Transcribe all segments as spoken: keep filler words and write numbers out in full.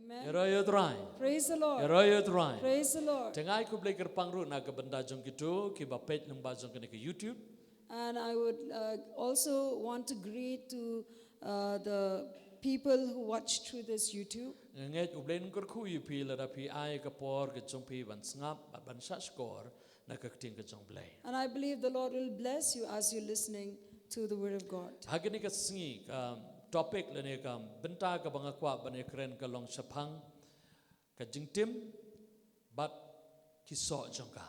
Amen. Ïaroh ïa U Trai. Praise the Lord. Ïaroh ïa U Trai. Praise the Lord. Te nga ai khublei kyrpang ruh na ka bynta jong kito kiba peit lyngba jong kane ka YouTube. And I would uh, also want to greet to uh, the people who watch through this YouTube. Nga ngeit U Blei un kyrkhu ïa phi lada phi ai ka por ka jong phi ban sngap bad ban shah shkor na ka ktien ka jong U Blei. And I believe the Lord will bless you as you're listening to the word of God. Ha kane ka sngi ka topic lane ka bynta kaba nga kwah ban ïakren ka long shaphang ka jingtim bad ki soh jong ka.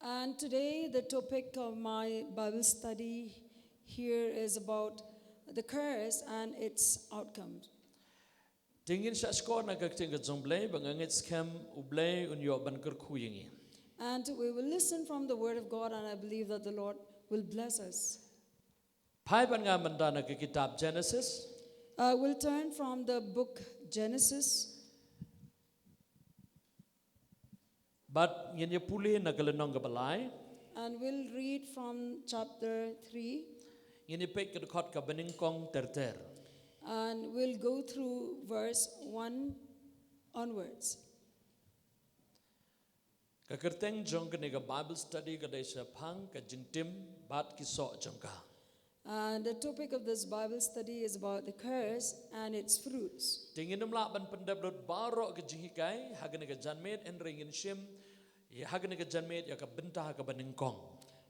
And today the topic of my Bible study here is about the curse and its outcomes. Te ngin shah shkor na ka ktien ka jong U Blei, ba nga ngeit skhem U Blei un ïoh ban kyrkhu ïa ngi. And we will listen from the word of God, and I believe that the Lord will bless us. Phai bad nga mynta na ka kitab Genesis. Uh, we'll turn from the book Genesis. Bad ngin ïa pule na ka lynnong kaba lai. And we'll read from chapter three. Ngin ïa peit ka dkhot kaba nyngkong ter ter. And we'll go through verse one onwards. Ka kyrteng jong kane ka Bible study ka dei shaphang ka jingtim bad ki soh jong ka. And the topic of this Bible study is about the curse and its fruits. Te ngin ym lah ban pyndep lut baroh ka jinghikai ha kane ka janmiet, hynrei ngin shim ïa ha kane ka janmiet ïa ka bynta kaba nyngkong.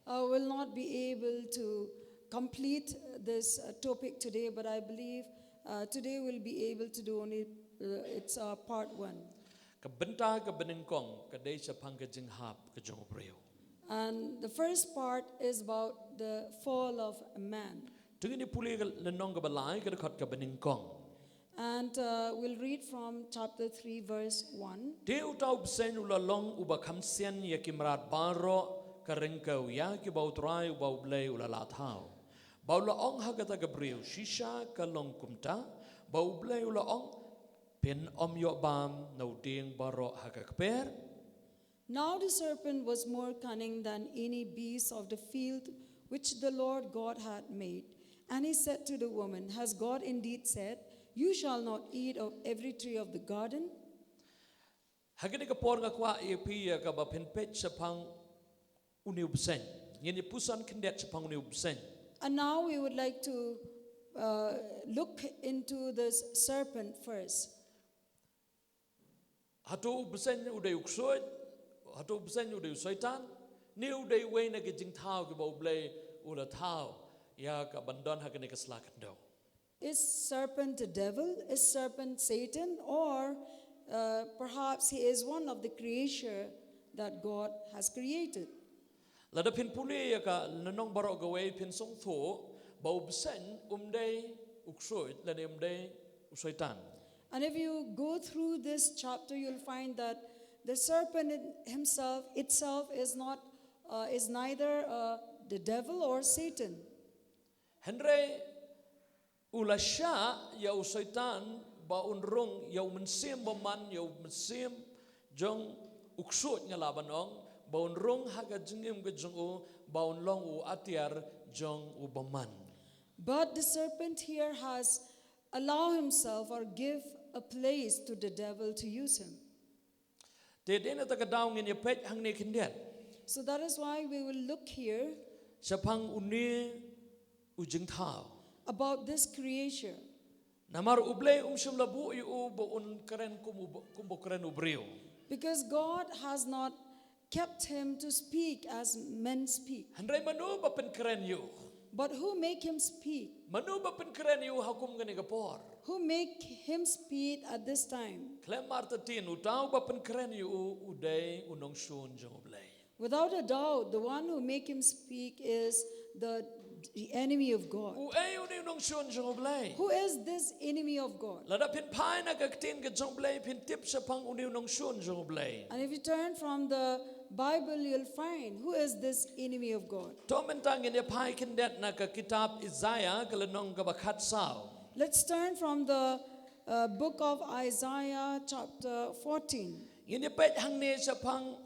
I will not be able to complete this uh, topic today, but I believe uh, today we'll be able to do only uh, it's uh, part one. Ka bynta kaba nyngkong ka dei shaphang ka jinghap ka jong u briew. And the first part is about the fall of man. Te ngin ïa pule ka lynnong kaba lai ka dkhot kaba nyngkong. And uh, we'll read from chapter three, verse one. Te uta u bseiñ u la long uba kham sian ïa ki mrad baroh ka ryngkew ïa kiba U Trai uba U Blei u la lah thaw. Ba u la ong ha kata ka briew, shisha ka long kumta, ba U Blei u la ong, phin ym ïoh bam na u dieng baroh ha ka kper. Now the serpent was more cunning than any beast of the field which the Lord God had made. And he said to the woman, "Has God indeed said, 'You shall not eat of every tree of the garden'?" Ha kane ka por nga kwah ïa phi ïa kaba phin peit shaphang une u bseiñ. Ngin ïa puson khyndiat shaphang une u bseiñ. And now we would like to uh, look into this serpent first. Hato u bseiñ u dei u ksuid, hato u bseiñ u dei u soitan, ne u dei uwei na ki jingthaw kiba U Blei u la thaw ïa ka ban don ha kane ka sla khyndew. Is serpent the devil? Is serpent Satan? Or uh, perhaps he is one of the creature that God has created? Lada phin pule ïa ka lynnong baroh kawei phin sngewthuh ba u bseiñ um dei u ksuid lane um dei u soitan. And if you go through this chapter, you'll find that the serpent in himself itself is not uh, is neither uh, the devil or Satan. Hynrei u la shah ïa u soitan ba un rung ïa u mynsiem bymman, ïa u mynsiem jong u ksuid nga lah ban ong, ba un rung ha ka jingim ka jong u, ba un long u atiar jong u bymman. But the serpent here has allow himself or give a place to the devil to use him. Te dei na kata ka daw ngin ïa peit hangne khyndiat. So that is why we will look here. Shaphang une u jingthaw. About this creature. Namar U Blei um shym la buh ïa u ba un kren kum u, kumba kren u briew. Because God has not kept him to speak as men speak. Hynrei mano ba pynkren ïa u? But who make him speak? Mano ba pynkren ïa u ha kum kane ka por? Who make him speak at this time? Khlem artatien uta uba pynkren ïa u u dei u nongshun jong U Blei. Without a doubt, the one who make him speak is the, the enemy of God. Uei une u nongshun jong U Blei? Who is this enemy of God? Lada phin phai na ka ktien ka jong U Blei phin tip shaphang une u nongshun jong U Blei. And if you turn from the Bible, you'll find who is this enemy of God. To mynta ngin ïa phai khyndiat na ka kitab Isaiah ka lynnong kaba khatsaw. Let's turn from the uh, book of Isaiah chapter fourteen. Ngin ïa peit hangne shaphang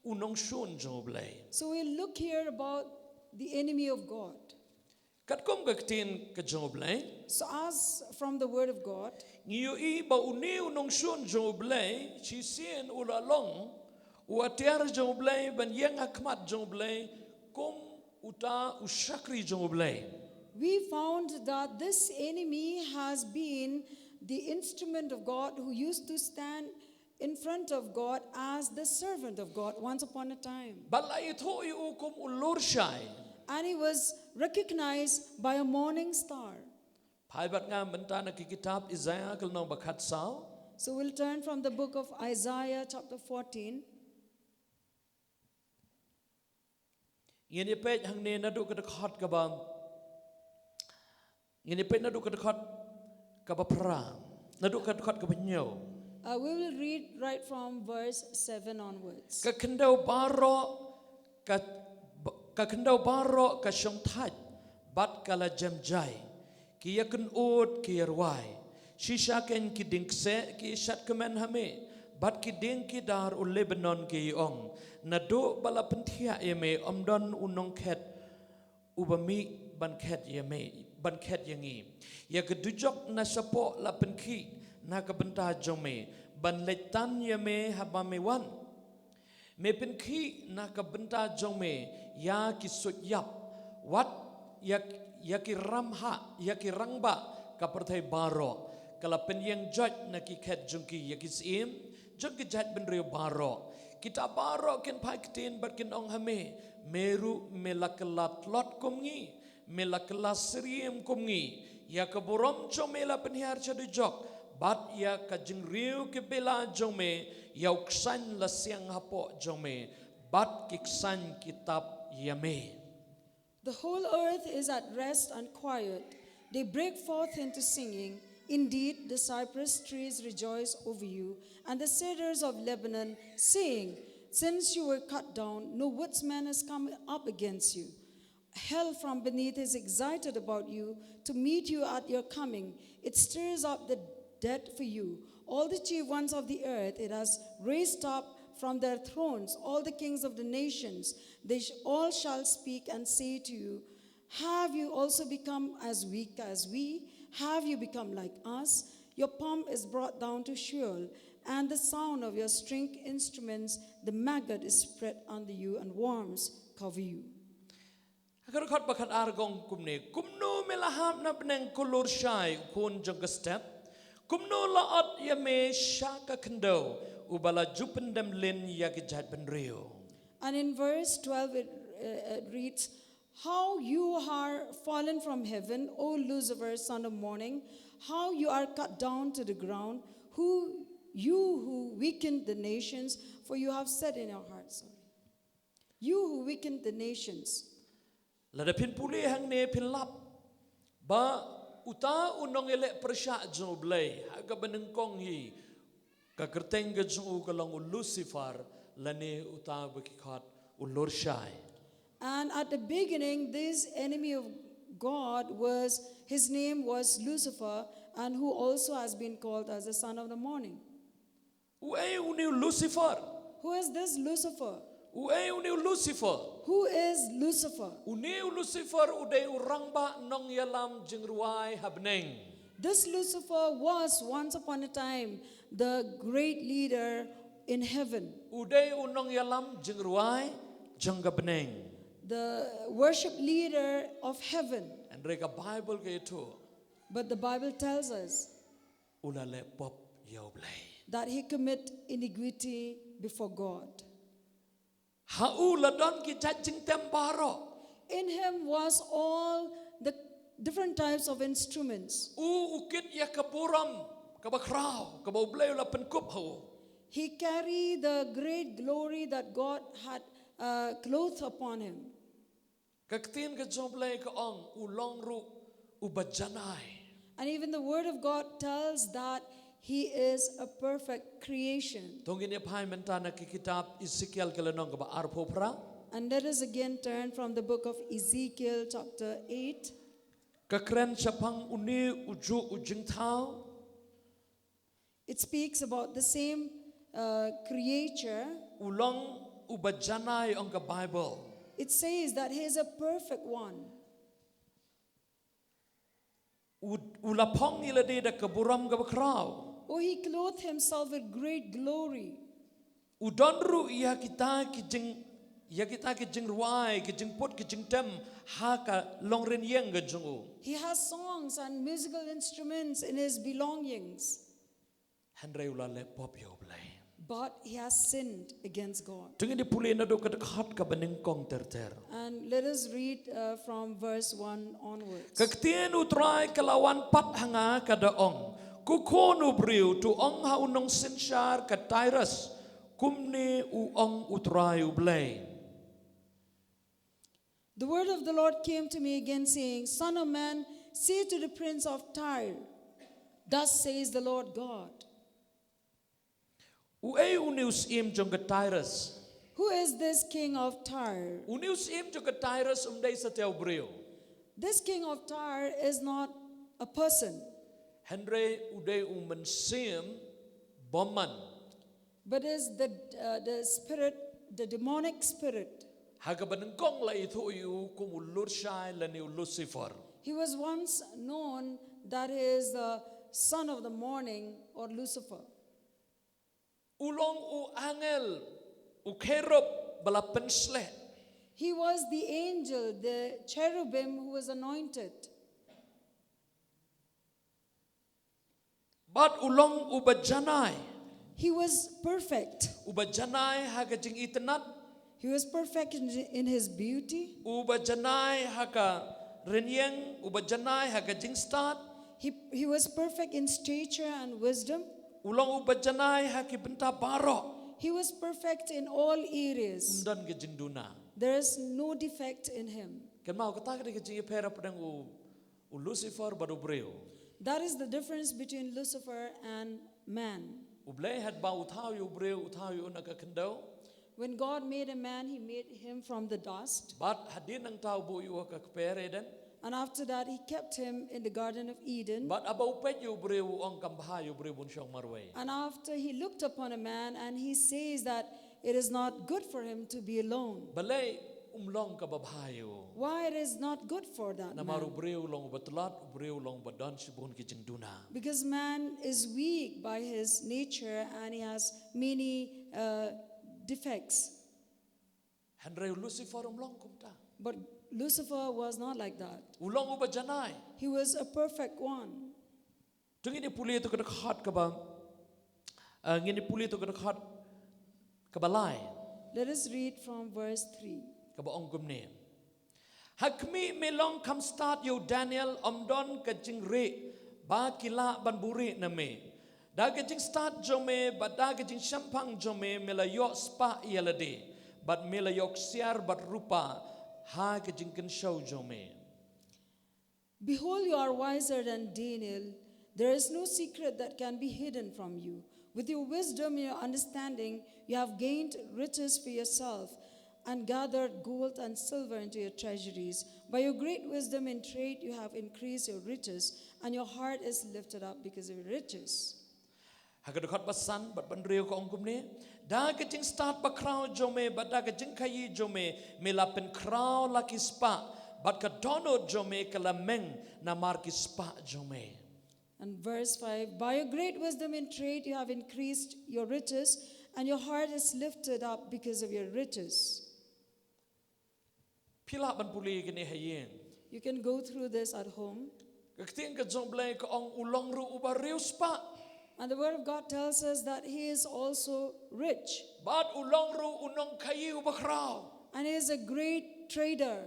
u nongshun jong U Blei. So we look here about the enemy of God. Katkum ka ktien ka jong U Blei. So as from the word of God, ngi ïohi ba une u nongshun jong U Blei, shisien u la long u atiar jong U Blei ban ïeng ha khmat jong U Blei kum uta u shakri jong U Blei. We found that this enemy has been the instrument of God who used to stand in front of God as the servant of God once upon a time. Bad la ithuh ïa u kum u lurshai. And he was recognized by a morning star. Phai bad nga mynta na ki kitab Isaiah ka lynnong ba khatsaw. So we'll turn from the book of Isaiah chapter fourteen. Ngin ïa peit hangne naduh ka dkhot kaba. Ngin ïa peit naduh ka dkhot kaba phra. Naduh ka dkhot kaba hynñiew. Uh, we will read right from verse seven onwards. Ka khyndew baroh ka, ka khyndew baroh ka shongthait bad ka la jem jai. Ki ïa kynud ki ïa rwai. Shisha kein ki dieng kseh ki ïa shad kmen ha me. Bad ki dieng ki dar u Lebanon ki ïa ong. Naduh ba la pynthiah ïa me ym don u nongkhet uba mih ban khet ïa me, ban khet ïa ngi. Ïa ka dujok na shapoh la pynkhih na ka bynta jong me ban leit tan ïa me haba me wan. Me pynkhih na ka bynta jong me ïa ki suit ïap, wat ïa, ïa ki ramhah, ïa ki rangbah ka pyrthei baroh. Ka la pynïeng joit na ki khet jong ki ïa ki syiem jong ki jaitbynriew baroh. Kita baroh kin phai ktien bad kin ong ha me, me ruh me la kylla tlot kum ngi, me la kylla syriem kum ngi. Ïa ka burom jong me la pynhiar sha dujok, bad ïa ka jingriew ki bela jong me. Ïa u ksain la siang hapoh jong me, bad ki ksain ki tap ïa me. The whole earth is at rest and quiet. They break forth into singing. Indeed, the cypress trees rejoice over you, and the cedars of Lebanon, saying, since you were cut down, no woodsman has come up against you. Hell from beneath is excited about you to meet you at your coming. It stirs up the dead for you. All the chief ones of the earth it has raised up from their thrones, all the kings of the nations. They sh- all shall speak and say to you, have you also become as weak as we? Have you become like us? Your pomp is brought down to Sheol, and the sound of your string instruments, the maggot is spread under you, and worms cover you. Ha ka dkhot ba khatar ka ong kumne, kumno me la hap na bneng ko lurshai u khun jong ka step? Kumno la ot ïa me sha ka khyndew, uba la ju pyndem lin ïa ki jaitbynriew? And in verse twelve it, uh, it reads, how you are fallen from heaven, O Lucifer, son of morning, how you are cut down to the ground, who you who weakened the nations, for you have said in your heart, sorry. You who weakened the nations. Lada phin pule hangne phin lap ba uta u nongïaleh pyrshah jong U Blei ha kaba nyngkong hi, ka kyrteng ka jong u ka long u Lucifer, lane uta ba ki khot u lurshai. And at the beginning, this enemy of God was, his name was Lucifer, and who also has been called as the son of the morning. Uei une u Lucifer? Who is this Lucifer? Uei une u Lucifer? Who is Lucifer? Une u Lucifer u dei u rangbah nongïalam jingrwai ha bneng. This Lucifer was once upon a time the great leader in heaven. U dei u nongïalam jingrwai jong ka bneng. The worship leader of heaven. Hynrei ka Bible ka ïathuh. But the Bible tells us. U la leh pop ïa U Blei. That he commit iniquity before God. Ha u la don ki jait jingtem baroh. In him was all the different types of instruments. U u kit ïa ka burom kaba khraw kaba U Blei u la pynkup ha u. He carried the great glory that God had uh, clothed upon him. Ka ktien ka jong U Blei ka ong u long ruh uba janai. And even the word of God tells that he is a perfect creation. To ngin ïa phai mynta na ki kitab Ezekiel ka lynnong kaba arphew phra. And let us again turn from the book of Ezekiel chapter eight. Ka kren shaphang une u juh u jingthaw. It speaks about the same uh, creature. U long uba janai ong ka Bible. It says that he is a perfect one. U, u la phong ïa lade da ka burom kaba khraw. Oh, he clothed himself with great glory. U don ruh ïa kita ki jing, ïa kita ki jingrwai, ki jingput, ki jingtem, ha ka longrynieng ka jong u. He has songs and musical instruments in his belongings. Hynrei u la leh pop ïa U Blei. But he has sinned against God. To ngin ïa pule naduh ka dkhot kaba nyngkong ter ter. And let us read, uh, from verse one onwards. Ka ktien U Trai ka la wan pat ha nga ka da ong, ko khun u briew, to ong ha u nongsynshar ka Tyrus, kumne u ong U Trai U Blei. The word of the Lord came to me again, saying, Son of man, say to the prince of Tyre, thus says the Lord God. U ei une u syiem jong ka Tyrus? Who is this king of Tyre? Une u syiem jong ka Tyrus um dei satia u briew. This king of Tyre is not a person. Hynrei u dei u mynsiem bymman. But is the, uh, the spirit, the demonic spirit. Ha kaba nyngkong la ithuh ïa u kum u lurshai lane u Lucifer. He was once known that he is the son of the morning or Lucifer. U long u angel, u cherub ba la pynsleh. He was the angel, the cherubim who was anointed. Bad u long uba janai. He was perfect. Uba janai ha ka jingitynnad. He was perfect in, in his beauty. Uba janai ha ka rynieng, uba janai ha ka jingstad. He, he was perfect in stature and wisdom. U long uba janai ha ki bynta baroh. He was perfect in all areas. Um don ka jingduna. There is no defect in him. Kynmaw, kata ka dei ka jingïapher hapdeng u, u Lucifer bad u briew. That is the difference between Lucifer and man. U Blei haba u thaw ïa u briew, u thaw ïa u na ka khyndew. When God made a man, he made him from the dust. Bad hadien nangta u buh ïa u ha ka kper Eden. And after that, he kept him in the Garden of Eden. Bad haba u peit ïa u briew u ong kam bha ïa u briew ban shong marwei. And after he looked upon a man and he says that it is not good for him to be alone. Balei um long kaba bha ïa u? Why it is not good for that man? Namar u briew u long uba tlot, u briew u long uba don shibun ki jingduna. Because man is weak by his nature and he has many, uh, defects. Hynrei u Lucifer um long kumta. But Lucifer was not like that. U long uba janai. He was a perfect one. To ngin ïa pule to ka dkhot kaba, uh, ngin ïa pule to ka dkhot kaba lai. Let us read from verse three. Kaba ong kumne. Ha khmih, me long kham stad ïa u Daniel, ym don ka jingrieh ba ki lah ban buhrieh na me. Da ka jingstad jong me bad da ka jingshemphang jong me, me la ïoh spah ïa lade, bad me la ïoh ksiar bad rupa ha ka jingkynshew jong me. Behold, you are wiser than Daniel. There is no secret that can be hidden from you. With your wisdom and your understanding, you have gained riches for yourself and gathered gold and silver into your treasuries. By your great wisdom in trade, you have increased your riches, and your heart is lifted up because of your riches. Ha ka dkhot ba san bad ba hynriew ka ong kumne. Da ka jingstad bakhraw jong me bad da ka jingkhaïi jong me, me la pynkhraw la ki spah, bad ka dohnud jong me ka la meng namar ki spah jong me. And verse five, by your great wisdom in trade you have increased your riches, and your heart is lifted up because of your riches. Phi lah ban pule kine ha ïing. You can go through this at home. Ka ktien ka jong U Blei ka ong u long ruh uba riewspah. And the word of God tells us that he is also rich. Bad u long ruh u nongkhaïi uba khraw. And he is a great trader.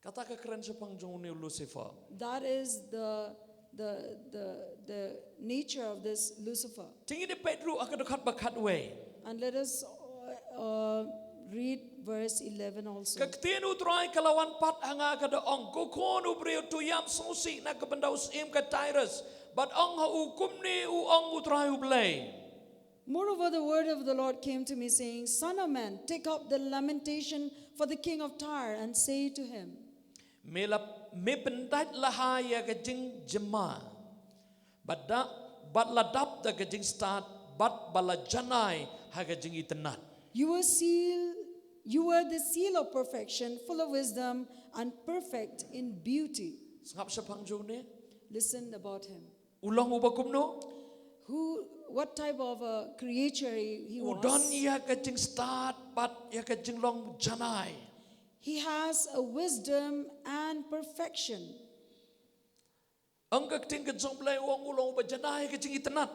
Kata ka kren shaphang jong une u Lucifer. That is the, the, the, the nature of this Lucifer. Te ngin ïa peit ruh ha ka dkhot ba khatwei. And let us, uh, uh, read verse eleven also. Ka ktien U Trai ka la wan pat ha nga ka da ong, ko khun u briew, to ïap sngewsih na ka bynta u syiem ka Tyrus, bad ong ha u, kumne u ong U Trai U Blei. Moreover, the word of the Lord came to me, saying, son of man, take up the lamentation for the king of Tyre, and say to him. Me la, me pyndait la ha ïa ka jingjyma. Bad da, bad la dap da ka jingstad, bad ba la janai ha ka jingitynnad. You will seal You were the seal of perfection, full of wisdom, and perfect in beauty. Sngap shaphang jong une. Listen about him. U long uba kumno? Who, what type of a creature he, he U don was? Ïa ka jingstad bad ïa ka jinglong janai. He has a wisdom and perfection. Ong ka ktien ka jong U Blei, u ong u long uba janai ha ka jingitynnad.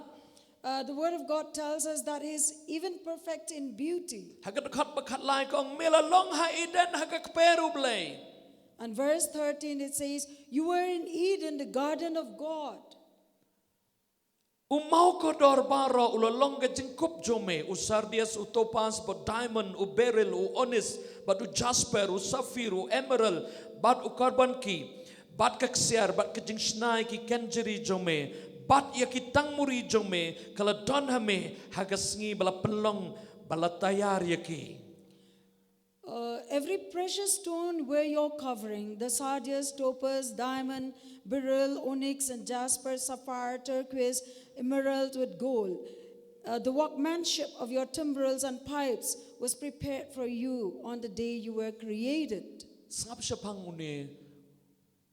Uh, the word of God tells us that he is even perfect in beauty. Ha ka dkhot ba khatlai ka ong, me la long ha Eden ha ka kper U Blei. And verse thirteen it says, "You were in Eden, the garden of God." U mawkordor baroh u la long ka jingkup jong me, u sardius, u topaz, bad diamond, u beryl, u onyx, bad u jasper, u sapphire, u emerald, bad u carbuncle, bad ka ksiar, bad ka jingshna ïa ki kynjri jong me, bad ïa ki tangmuri jong me, ka la don ha me, ha ka sngi ba la pynlong, ba la taiar ïa ki. Uh, every precious stone were your covering, the sardius, topaz, diamond, beryl, onyx, and jasper, sapphire, turquoise, emerald with gold. Uh, the workmanship of your timbrels and pipes was prepared for you on the day you were created. Sngap shaphang une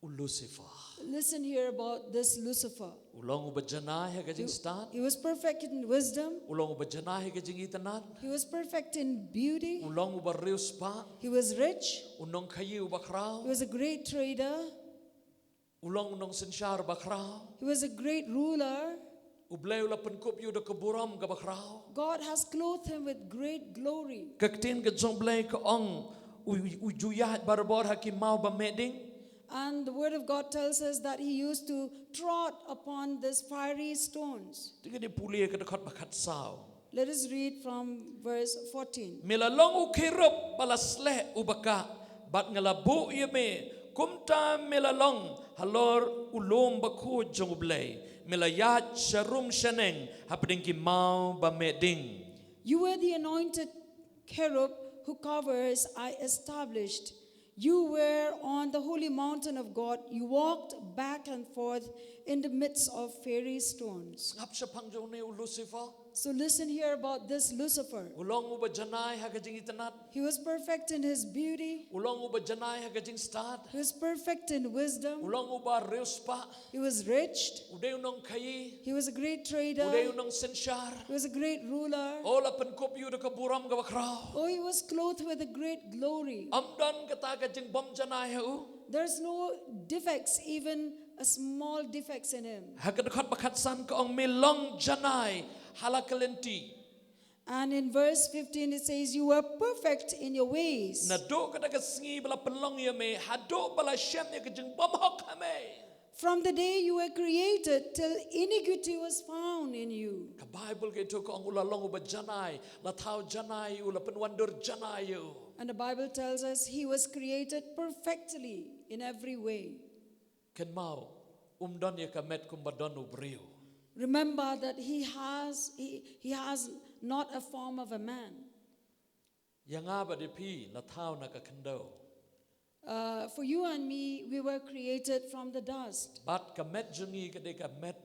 u Lucifer. Listen here about this Lucifer. U long uba janai ha ka jingstad. He was perfect in wisdom. U long uba janai ha ka jingitynnad. He was perfect in beauty. U long uba riewspah. He was rich. U nongkhaïi uba khraw. He was a great trader. U long u nongsynshar ba khraw. He was a great ruler. U Blei u la pynkup ïa u da ka burom kaba khraw. God has clothed him with great glory. Ka ktien ka jong U Blei ka ong, u, u ju ïaid barabor ha ki maw ba meh ding. And the word of God tells us that he used to trod upon these fiery stones. Te ngin ïa pule ka dkhot ba khatsaw. Let us read from verse fourteen. Me la long u kherub ba la sleh uba kah, bad nga la buh ïa me, kumta me la long halor u lum bakhuid jong U Blei. Me la ïaid sharum shaneng hapdeng ki maw ba meh ding. You were the anointed cherub who covers, I established. You were on the holy mountain of God. You walked back and forth in the midst of fiery stones. Sngap shaphang jong une u Lucifer. So listen here about this Lucifer. U long uba janai ha ka jingitynnad. He was perfect in his beauty. U long uba janai ha ka jingstad. He was perfect in U wisdom. Long uba riewspah. He was rich. U dei u nongkhaïi. He was a great U dei u trader. Nongsynshar. He was a great ruler. Oh, la pynkup ïa u da ka burom kaba khraw. Oh, he was clothed with a great glory. Ym don kata ka jingbym janai ha u. There's no defects, even a small defects in him. Ha ka dkhot ba khatsan ka ong, me long janai ha la ka lynti. And in verse fifteen it says, "You were perfect in your ways." Naduh kata ka sngi ba la pynlong ïa me, haduh ba la shem ïa ka jingbymhok ha me. From the day you were created till iniquity was found in you. Ka Baibl ka ïathuh ka ong, u la long uba janai, la thaw janai ïa u, la pynwandur janai ïa u. And the Bible tells us he was created perfectly in every way. Kynmaw, um don ïa ka met kumba don u briew. Remember that he has, he, he has not a form of a man. Ïa nga bad ïa phi la thaw na ka khyndew. Uh, for you and me, we were created from the dust. Bad ka met jong ngi ka dei ka met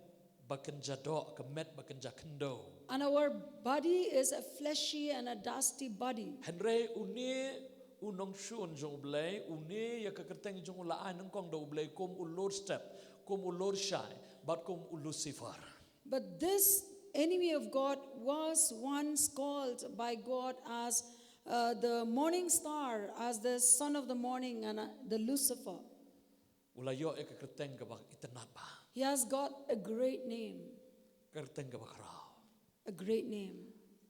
ba kynja doh, ka met ba kynja khyndew. And our body is a fleshy and a dusty body. Hynrei une u nongshun jong U Blei, une ïa ka kyrteng jong u la ai nyngkong da U Blei kum u lurstep, kum u lurshai, bad kum u Lucifer. But this enemy of God was once called by God as, uh, the morning star, as the son of the morning, and, uh, the Lucifer. U la ïoh ïa ka kyrteng kaba itynnad bha. He has got a great name. Ka kyrteng kaba khraw. A great name.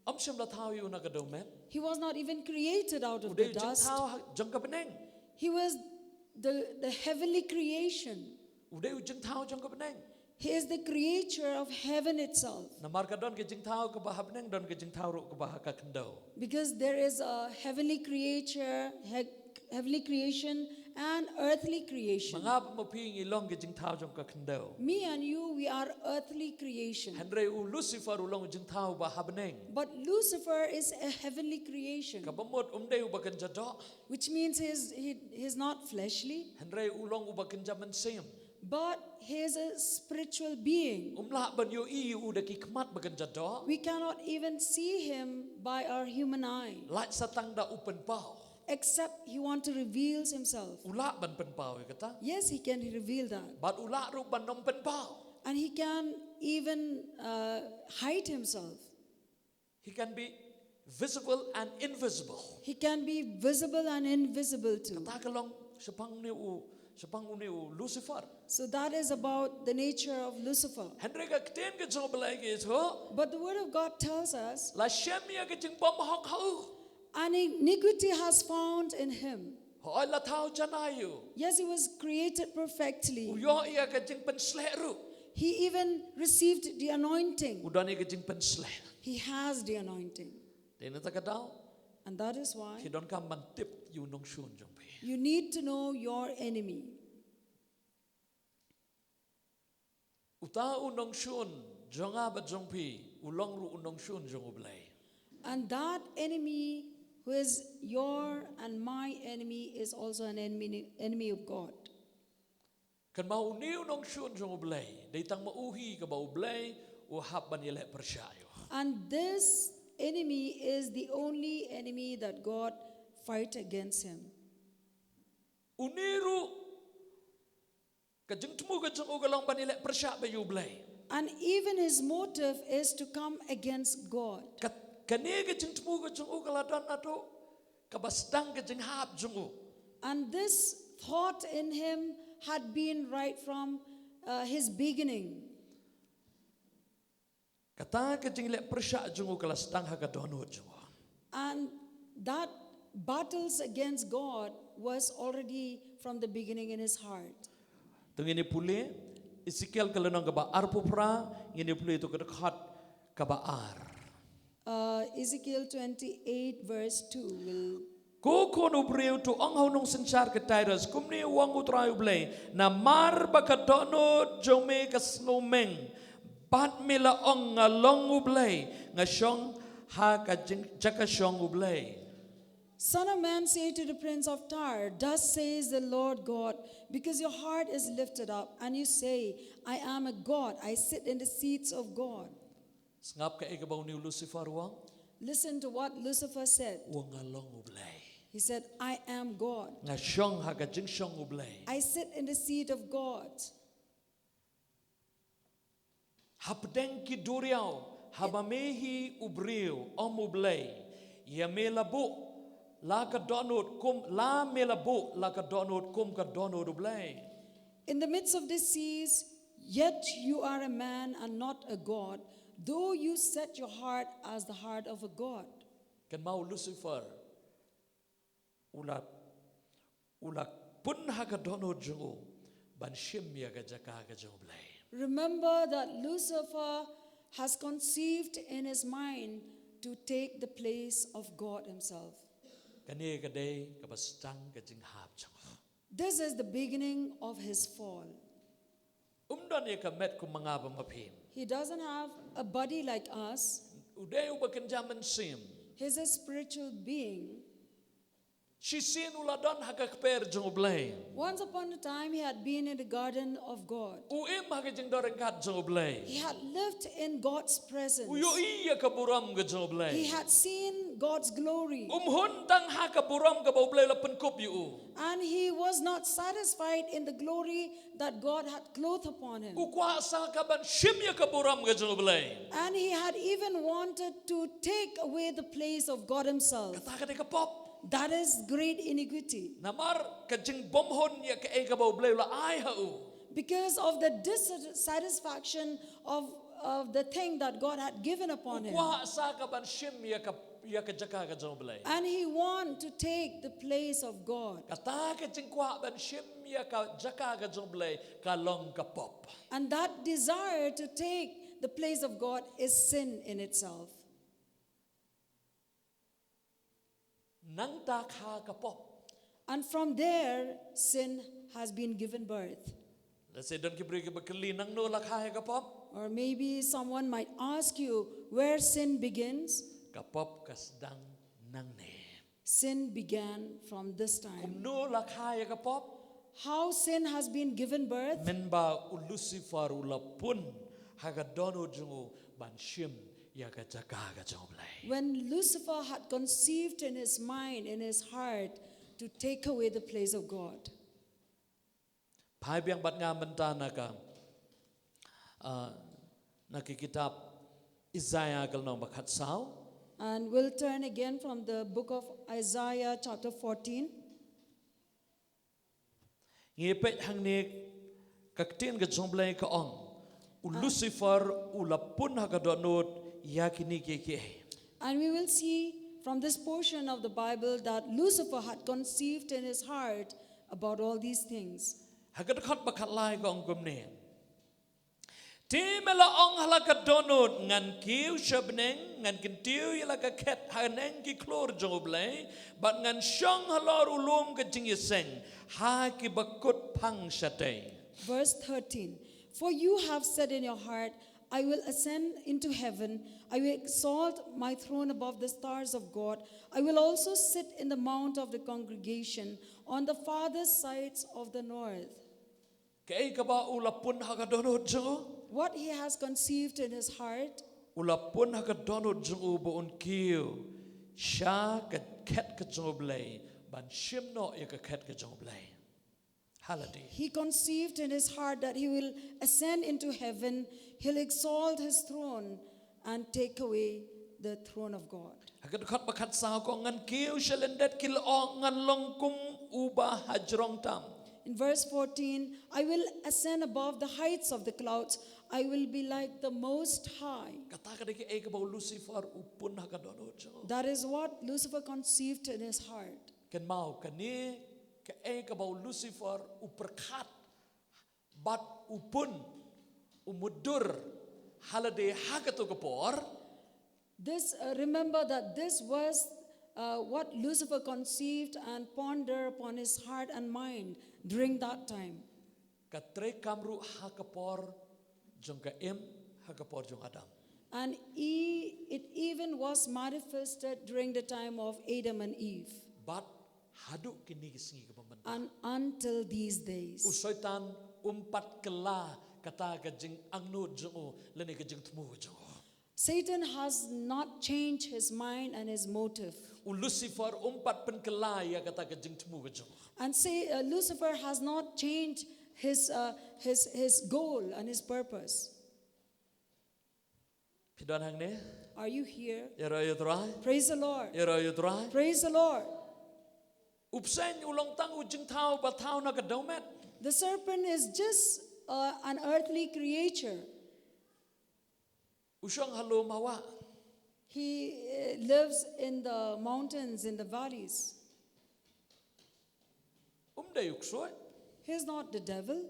Ym shym la thaw ïa u na ka dewmet. He was not even created out U of dei the u dust. jingthaw ha, jong ka bneng. He was the, the heavenly creation. U dei u jingthaw jong ka bneng. He is the creator of heaven itself. Namar ka don ka jingthaw kaba ha bneng, don ka jingthaw ruh kaba ha ka khyndew. Because there is a heavenly creature, he-, heavenly creation and earthly Ma creation. nga bad ma phi ngi long ka jingthaw jong ka khyndew. Me and you, we are earthly creation. Hynrei u Lucifer u long u jingthaw ba ha bneng. But Lucifer is a heavenly creation, Kaba mut um dei uba kynja doh. which means he is, he, he is not fleshly, Hynrei u long uba kynja mynsiem. but he is a spiritual being. Um lah ban ïohi ïa u da ki khmat ba kynja doh. We cannot even see him by our human eye. Lait sa tang da u pynpaw. Except he want to reveal himself. U lah ban pynpaw ïa kata. Yes, he can reveal that. Bad u lah ruh ban ym pynpaw. And he can even uh, hide himself. He can be visible and invisible. He can be visible and invisible too. Kata ka long shaphang une u, shaphang une u Lucifer. So that is about the nature of Lucifer. Hynrei ka ktien ka jong u Blei ka ïathuh, But the word of God tells us la shem ïa ka jingbymhok ha u. And iniquity has found in him. Hooid, la thaw janai ïa u. Yes, he was created U perfectly. ïoh ïa ka jingpynsleh ruh. He even received the anointing. U don ïa ka jingpynsleh. He has the anointing. Te na kata ka daw, And that is why phi donkam ban tip ïa u nongshun jong phi. You need to know your enemy. Uta u nongshun jong nga bad jong phi, u long ruh u nongshun jong u Blei. And that enemy who is your and my enemy is also an enemy, enemy of God. Kynmaw, une u nongshun jong u Blei, dei tang ma u hi kaba u Blei u hap ban ïaleh pyrshah ïa u. And this enemy is the only enemy that God fight against him. Une ruh ka jingthmu ka jong u ka long ban ïaleh pyrshah bad ïa u Blei. And even his motive is to come against God. Ka, kane ka jingthmu ka jong u ka la don naduh kaba sdang ka jinghap jong u. And this thought in him had been right from uh, his beginning. Kata ka jingleh pyrshah jong u ka la sdang ha ka dohnud jong u. And that battles against God was already from the beginning in his heart. To ngin ïa pule Ezekiel ka lynnong kaba arphew phra, ngin ïa pule to ka dkhot kaba ar. Uh, Ezekiel twenty-eight, verse two. Will... Ko khun u briew, to ong ha u nongsynshar ka Tyrus, kumne u ong u Trai u Blei: Namar ba ka dohnud jong me ka sngewmeng, bad me la ong, nga long u Blei, nga shong ha ka jing-, jaka shong u Blei. Son of man, say to the prince of Tyre, thus says the Lord God, because your heart is lifted up, and you say, I am a God, I sit in the seats of God. Sngap kaei kaba une u Lucifer u ong. Listen to what Lucifer said. U ong, nga long u Blei. He said, I am God. Nga shong ha ka jingshong u Blei. I sit in the seat of God. Hapdeng ki duriaw, haba me hi u briew, ym u Blei, ïa me la buh la ka dohnud kum, la me la buh la ka dohnud kum ka dohnud u Blei. In the midst of the seas, yet you are a man and not a God, though you set your heart as the heart of a God. Kynmaw, u Lucifer u la, u la pun ha ka dohnud jong u ban shim ïa ka jaka ka jong u Blei. Remember that Lucifer has conceived in his mind to take the place of God himself. Kane ka dei kaba sdang ka jinghap jong u. This is the beginning of his fall. Um don ïa ka met kum ma nga bad ma phi. He doesn't have a body like us. U dei uba kynja mynsiem. He's a spiritual being. Shisien u la don ha ka kper jong u Blei. Once upon a time, he had been in the garden of God. U im ha ka jingdoryngkat jong u Blei. He had lived in God's presence. U ïohi ïa ka burom ka jong u Blei. He had seen God's glory. Um hun tang ha ka burom kaba u Blei u la pynkup ïa u. And he was not satisfied in the glory that God had clothed upon him. U kwah sa ka ban shim ïa ka burom ka jong u Blei. And he had even wanted to take away the place of God himself. Kata ka dei ka pop. That is great iniquity. Namar ka jingbymhun ïa kaei kaba u Blei u la ai ha u. Because of the dissatisfaction of, of the thing that God had given upon U him. kwah sa ka ban shim ïa ka, ïa ka jaka ka jong u Blei. And he want to take the place of God. Kata ka jingkwah ban shim ïa ka jaka ka jong u Blei ka long ka pop. And that desire to take the place of God is sin in itself. Nangta kha ka pop. And from there, sin has been given birth. Lehse don ki briew kiba kylli, nangno la kha ïa ka pop? Or maybe someone might ask you where sin begins. Ka pop ka sdang nangne. Sin began from this time. Kumno la kha ïa ka pop? How sin has been given birth? Mynba u Lucifer u la pun ha ka dohnud jong u ban shim ïa ka jaka ka jong U Blei. When Lucifer had conceived in his mind, in his heart, to take away the place of God. Phai biang bad nga mynta na ka, ah, na ka kitab Isaiah ka lynnong ba khatsaw. And we'll turn again from the book of Isaiah, chapter fourteen. Ngi peit hangne ka ktien ka jong U Blei ka ong, u Lucifer u la pun ha ka dohnud ïa kine kiei kiei. And we will see from this portion of the Bible that Lucifer had conceived in his heart about all these things. Ha ka dkhot ba khatlai ka ong kumne. Te me la ong ha la ka dohnud, ngan kiew sha bneng, ngan kyntiew ïa la ka khet haneng ki khlur jong U Blei, bad ngan shong halor u lum ka jingïaseng ha ki ba kut phang shatei. Verse thirteen. For you have said in your heart, I will ascend into heaven, I will exalt my throne above the stars of God, I will also sit in the mount of the congregation on the farthest sides of the north. Kaei kaba u la pun ha ka dohnud jong u? What he has conceived in his heart, U la pun ha ka dohnud jong u ba un kiew sha ka khet ka jong U Blei, ban shim noh ïa ka khet ka jong U Blei ha lade. He conceived in his heart that he will ascend into heaven, he'll exalt his throne and take away the throne of God. Ha ka dkhot ba khatsaw ka ong, ngan kiew sha lyndet ki lyoh, ngan long kum uba hajrong tam. In verse fourteen, I will ascend above the heights of the clouds. I will be like the Most High. Kata ka dei kaei kaba u Lucifer u pun ha ka dohnud jong u. That is what Lucifer conceived in his heart. Kynmaw, kane kaei kaba u Lucifer u pyrkhat bad u pun, u mutdur ha lade ha kato ka por. This, uh, remember that this was, uh, what Lucifer conceived and pondered upon his heart and mind during that time. Ka treikam ruh ha ka por jong ka Im, ha ka por jong Adam. And he, it even was manifested during the time of Adam and Eve. Bad haduh kine ki sngi kaba mynta, And until these days, u Soitan um pat kylla kata ka jingangnud jong u lane ka jingthmu ka jong u. Satan has not changed his mind and his motive. U Lucifer um pat pynkylla ïa kata ka jingthmu ka jong u. And say, uh, Lucifer has not changed his, uh, his, his goal and his purpose. Phi don hangne? Are you here? Ïaroh ïa U Trai. Praise the Lord. Ïaroh ïa U Trai. Praise the Lord. U bseiñ u long tang u jingthaw ba thaw na ka dewmet. The serpent is just, uh, an earthly creature. U shong ha lum ha wah. He, uh, lives in the mountains, in the valleys. Um dei u ksuid. He is not the devil.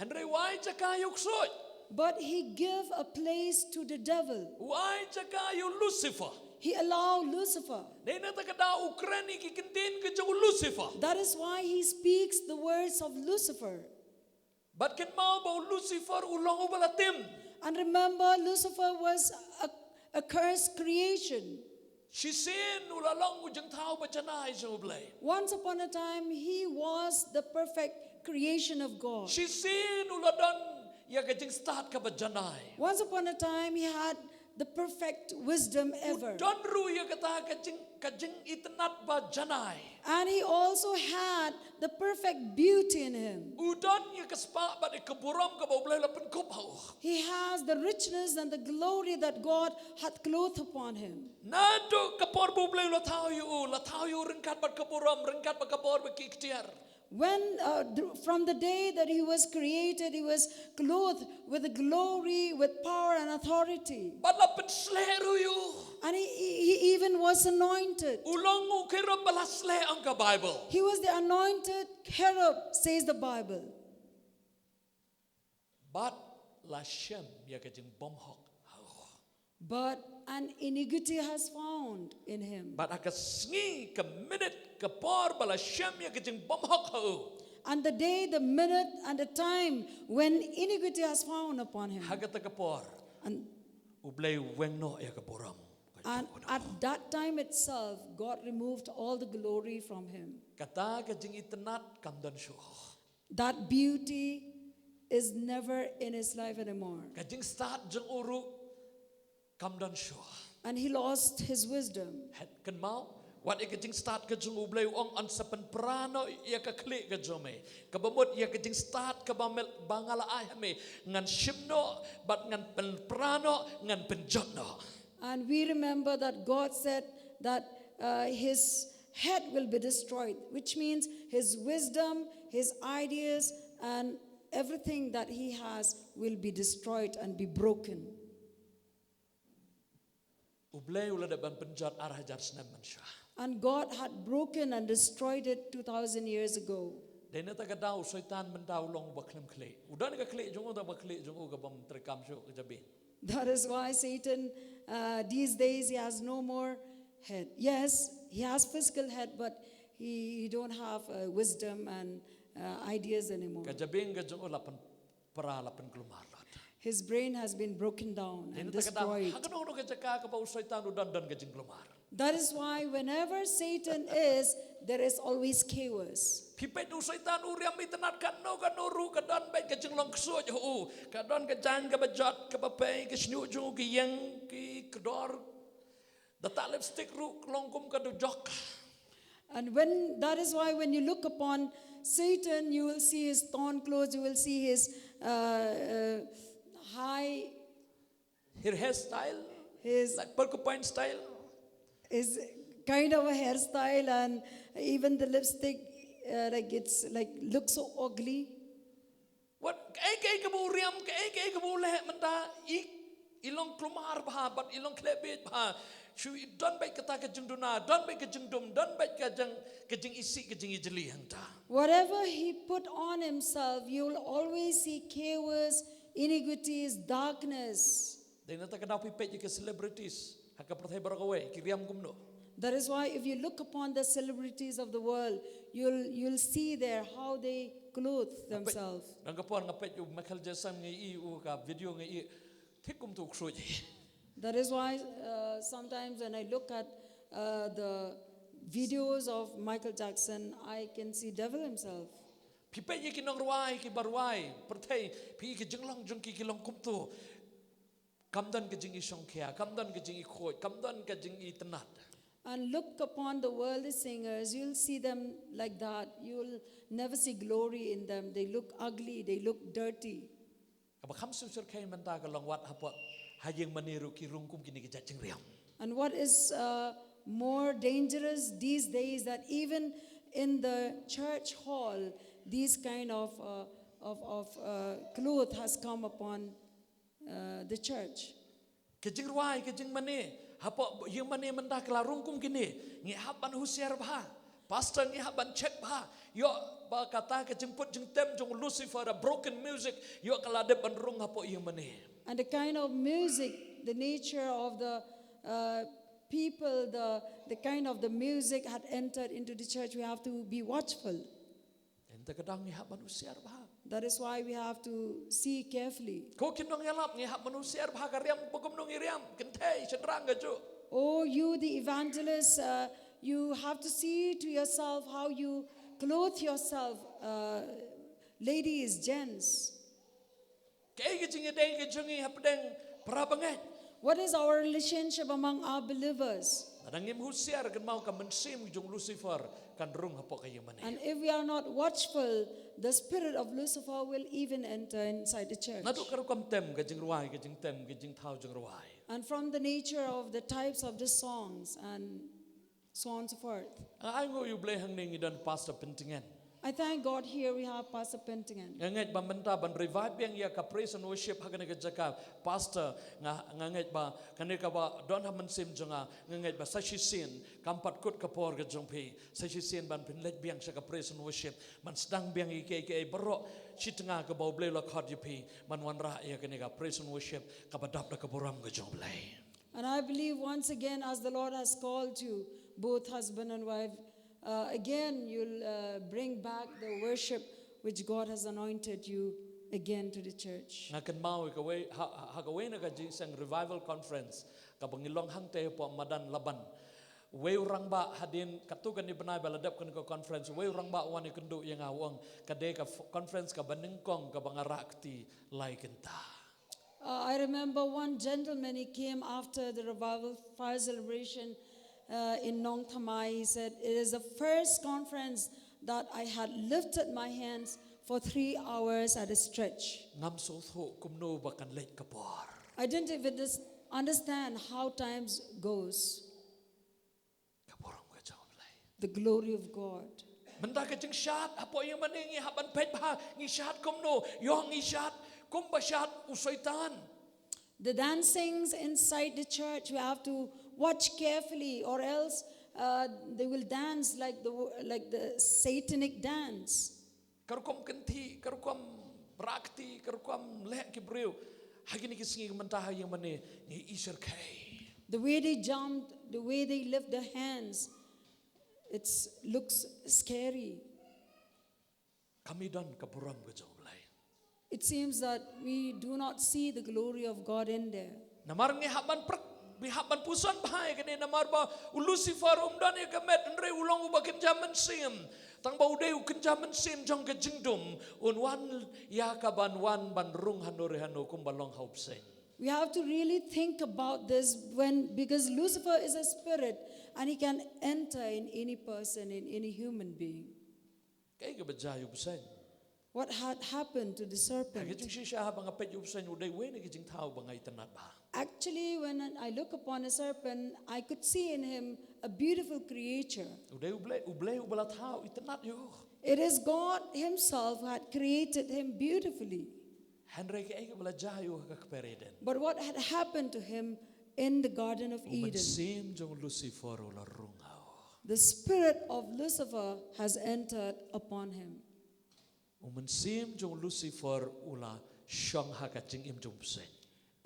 Hynrei u ai jaka ïa u ksuid. But he gave a place to the devil. U ai jaka ïa u Lucifer. He allowed Lucifer. Dei na kata ka daw u kren ïa ki kyntien ka jong u Lucifer. That is why he speaks the words of Lucifer. Bad kynmaw ba u Lucifer u long uba la tim. And remember, Lucifer was a, a cursed creation. Shisien u la long u jingthaw ba janai jong U Blei. Once upon a time, he was the perfect creation of God. Shisien u la don ïa ka jingstad kaba janai. Once upon a time, he had the perfect wisdom ever. U don ruh ïa kata ka jing, ka jingitynnad ba janai. And he also had the perfect beauty in him. U don ïa ka spah bad ïa ka burom kaba U Blei u la pynkup ha u. He has the richness and the glory that God hath clothed upon him. Naduh ka por ba U Blei u la thaw ïa u, la thaw ïa u ryngkat bad ka burom, ryngkat bad ka bor bad ki iktiar. When, uh, th-, from the day that he was created, he was clothed with glory, with power and authority. Bad la pynsleh ruh ïa u. And he, he, he even was anointed. U long u cherub ba la sleh, ong ka Bible. He was the anointed cherub, says the Bible. Bad la shem ïa ka jingbymhok ha u. But an iniquity has found in him. Bad ha ka sngi, ka minit, ka por ba la shem ïa ka jingbymhok ha u. And the day, the minute, and the time when iniquity has found upon him. Ha kata ka por, And, U Blei u weng noh ïa ka burom. and at that time itself, God removed all the glory from him. Kata ka jingitynnad kam don shuh. That beauty is never in his life anymore. Ka jingstad jong u ruh Kam don shuh. And he lost his wisdom. Hynrei kynmaw, wat ïa ka jingstad ka jong U Blei, u ong, yn sa pynpra noh ïa ka khlieh ka jong me. Kaba mut ïa ka jingstad kaba mel ba nga la ai ha me, ngan shim noh, bad ngan pynpra noh, ngan pynjot noh. And we remember that God said that uh, his head will be destroyed, which means his wisdom, his ideas, and everything that he has will be destroyed and be broken. U Blei u la dep ban pynjot ar hajar snem mynshuwa. And God had broken and destroyed it two thousand years ago. Dei na kata ka daw u Soitan mynta u long uba khlem khlieh. U don ka khlieh jong u, tang ba ka khlieh jong u ka bym treikam shuh, ka jabieng. That is why Satan, uh, these days, he has no more head. Yes, he has physical head, but he, he don't have uh, wisdom and uh, ideas anymore. Ka jabieng ka jong u la pynpra, la pynkulmar lut. His brain has been broken down Dei and na kata ka daw, destroyed. ha kano kano ka jaka kaba u Soitan u don, don ka jingkulmar. That is why whenever Satan is, there is always chaos. Phi peit, u Soitan u riam itynnad, kano kano ruh ka don beit ka jinglong ksuid ha u. Ka don ka jaiñ kaba jot, kaba pei, ka shñiuh jong u, ki ïing, ki kdor. Da tah lipstick ruh ka long kum ka dujok. And when that is why when you look upon Satan, you will see his torn clothes, you will see his uh, uh, high Her hairstyle, his like porcupine style. Is kind of a hairstyle, and even the lipstick, uh, like it's like looks so ugly. Wat, kaei kaei kaba u riam, kaei kaei kaba u leh mynta, i, i long kulmar bha, bad i long khleh bieit bha. Shu i don beit kata ka jingduna, don beit ka jingdum, don beit ka jing, ka jingisih, ka jingijli hangta. Whatever he put on himself, you will always see chaos, iniquities, darkness. Dei na kata ka daw phi peit ïa ki celebrities ha ka pyrthei baroh kawei, ki riam kumno. That is why if you look upon the celebrities of the world, you'll you'll see there how they clothe themselves. Dang ka por nga peit u Michael Jackson, nga i u ka video, nga i thik kumto u ksuid. That is why uh, sometimes when I look at uh, the videos of Michael Jackson, I can see devil himself. Phi peit ïa ki nongrwai, ki ba rwai pyrthei, phi i ki jinglong jong ki, ki long kumto. Kam don ka jingishongkhia, kam don ka jingikhuid, kam don ka jingitynnad. And look upon the worldly singers, you'll see them like that. You'll never see glory in them. They look ugly, they look dirty. Kaba kham sngewsyrkhei mynta ka long wat hapoh ha ïing mane ruh ki rung kum kine ki jait jingriam. And what is uh, more dangerous these days, that even in the church hall, these kind of, uh, of, of uh, cloth has come upon uh, the church. Ka jingrwai, ka jingmane hapoh ïing mane mynta ka la rung kum kine. Ngi hap ban husiar bha. Pastor, ngi hap ban check bha. Ïoh ba kata ka jingput jingtem jong Lucifer, a broken music, ïoh ka la dep ban rung hapoh ïing mane. And the kind of music, the nature of the uh, people, the, the kind of the music had entered into the church, we have to be watchful. Dei na kata ka daw ngi hap ban husiar bha. That is why we have to see carefully. Ko ki nongïalap, ngi hap ban husiar bha, ka riam ba kumno ngi riam, kynthei shynrang kajuh. Oh, you, the evangelists, uh, you have to see to yourself how you clothe yourself, uh, ladies, gents. Kaei ka jingïadei ka jong ngi hapdeng para bangeit? What is our relationship among our believers? Lada ngim husiar, kynmaw, ka mynsiem jong Lucifer kan rung hapoh ka ïing mane. And if we are not watchful, the spirit of Lucifer will even enter inside the church. Naduh ka rukom tem, ka jingrwai, ka jingtem, ka jingthaw jingrwai. And from the nature of the types of the songs and so on and so forth. Nga ainguh ïa U Blei hangne ngi don Pastor Pyntngen. I thank God here we have Pastor Pyntngen. Nga ngeit ba mynta ban revive biang ïa ka praise and worship ha kane ka jaka, Pastor, nga, nga ngeit ba kane kaba don ha mynsiem jong nga, nga ngeit ba sa shisien kam pat kut ka por ka jong phi, sa shisien ban pynleit biang sha ka praise and worship, ban sdang biang ïa kiei kiei baroh shi tnga kaba U Blei u la khot ïa phi ban wanrah ïa kane ka praise and worship kaba dap da ka burom ka jong U Blei. And I believe once again, as the Lord has called you, both husband and wife, uh, again you'll uh, bring back the worship which God has anointed you again to the church. Nga kynmaw ïa kawei, ha, ha kawei na ka jingïaseng revival conference kaba ngi long hangtei hapoh Madan Laban. Uwei u rangbah, hadien katto katne bnai ba la dep kane ka conference, uwei u rangbah u wan ïakynduh ïa nga, u ong, ka dei ka f-, conference kaba nyngkong kaba nga rah kti lai kynta. Uh, I remember one gentleman, he came after the revival fire celebration uh, in Nongthymmai. He said, "It is the first conference that I had lifted my hands for three hours at a stretch." Ngam sngewthuh kumno ba kan leit ka por. I didn't even dis- understand how times goes. Ka burom ka jong U Blei. The glory of God. Mynta ka jingshad hapoh ïing mane ngi hap ban peit bha, ngi shad kumno? Ïoh ngi shad kumba shad u Soitan. The dancings inside the church, we have to watch carefully, or else uh, they will dance like the like the satanic dance. Ka rukom kynthih, ka rukom rakti, ka rukom leh ki briew. Ha kine ki sngi mynta ha ïing mane ngi i syrkhei. The way they jumped, the way they lift their hands, it looks scary. Kam i don ka burom ka jong U Blei. It seems that we do not see the glory of God in there. Namar ngi hap ban prek, ngi hap ban puson bha ïa kane, namar ba u Lucifer um don ïa ka met, hynrei u long uba kynja mynsiem. Tang ba u dei u kynja mynsiem jong ka jingdum, un wan ïa ka ban wan ban rung hano re hano kumba long ha u bseiñ. We have to really think about this when, because Lucifer is a spirit and he can enter in any person, in any human being. Kaei kaba jia ïa u bseiñ? What had happened to the serpent? Ha ka jingshisha haba nga peit ïa u bseiñ, u dei uwei na ki jingthaw ba nga itynnad bha. Actually, when I look upon a serpent, I could see in him a beautiful creature. U dei U Blei, U Blei uba la thaw, itynnad ïa u. It is God Himself who had created him beautifully. Hynrei kaei kaba la jia ïa u ha ka kper Eden? But what had happened to him in the Garden of Eden? U mynsiem jong u Lucifer u la rung ha u. The spirit of Lucifer has entered upon him. U mynsiem jong u Lucifer u la shong ha ka jingim jong u bseiñ.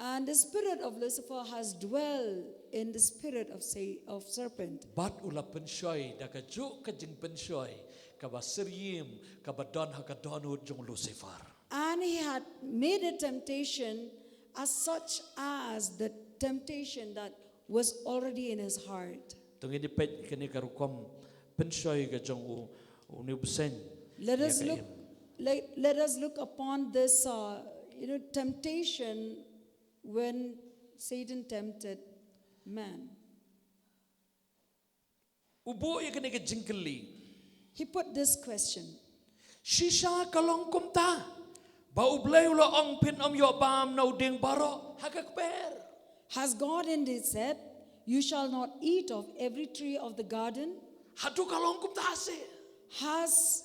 And the spirit of Lucifer has dwelled in the spirit of, say, of serpent. Bad u la pynshoi da kajuh ka jingpynshoi kaba syriem kaba don ha ka dohnud jong u Lucifer. And he had made a temptation as such as the temptation that was already in his heart. To ngin ïa peit kane ka rukom pynshoi ka jong u, une u bseiñ. Let us look, let, let us look upon this, uh, you know, temptation when Satan tempted man. U buh ïa kane ka jingkylli. He put this question. Shisha ka long kumta ba U Blei u la ong phin ym ïoh bam na u dieng baroh ha ka kper? Has God indeed said, "You shall not eat of every tree of the garden"? Hato ka long kumta se? Has,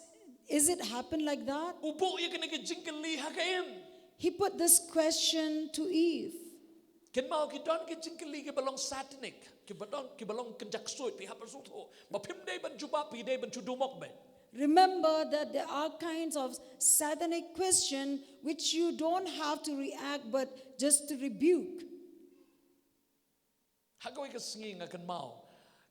is it happened like that? U buh ïa kane ka jingkylli ha ka im. He put this question to Eve. Kynmaw, ki don ki jingkylli kiba long satanic, kiba don, kiba long kynja ksuid, phi hap ban sngewthuh. Ba phim dei ban jubab, phi dei ban shu dumok beit. Remember that there are kinds of satanic question which you don't have to react but just to rebuke. Ha kawei ka sngi nga kynmaw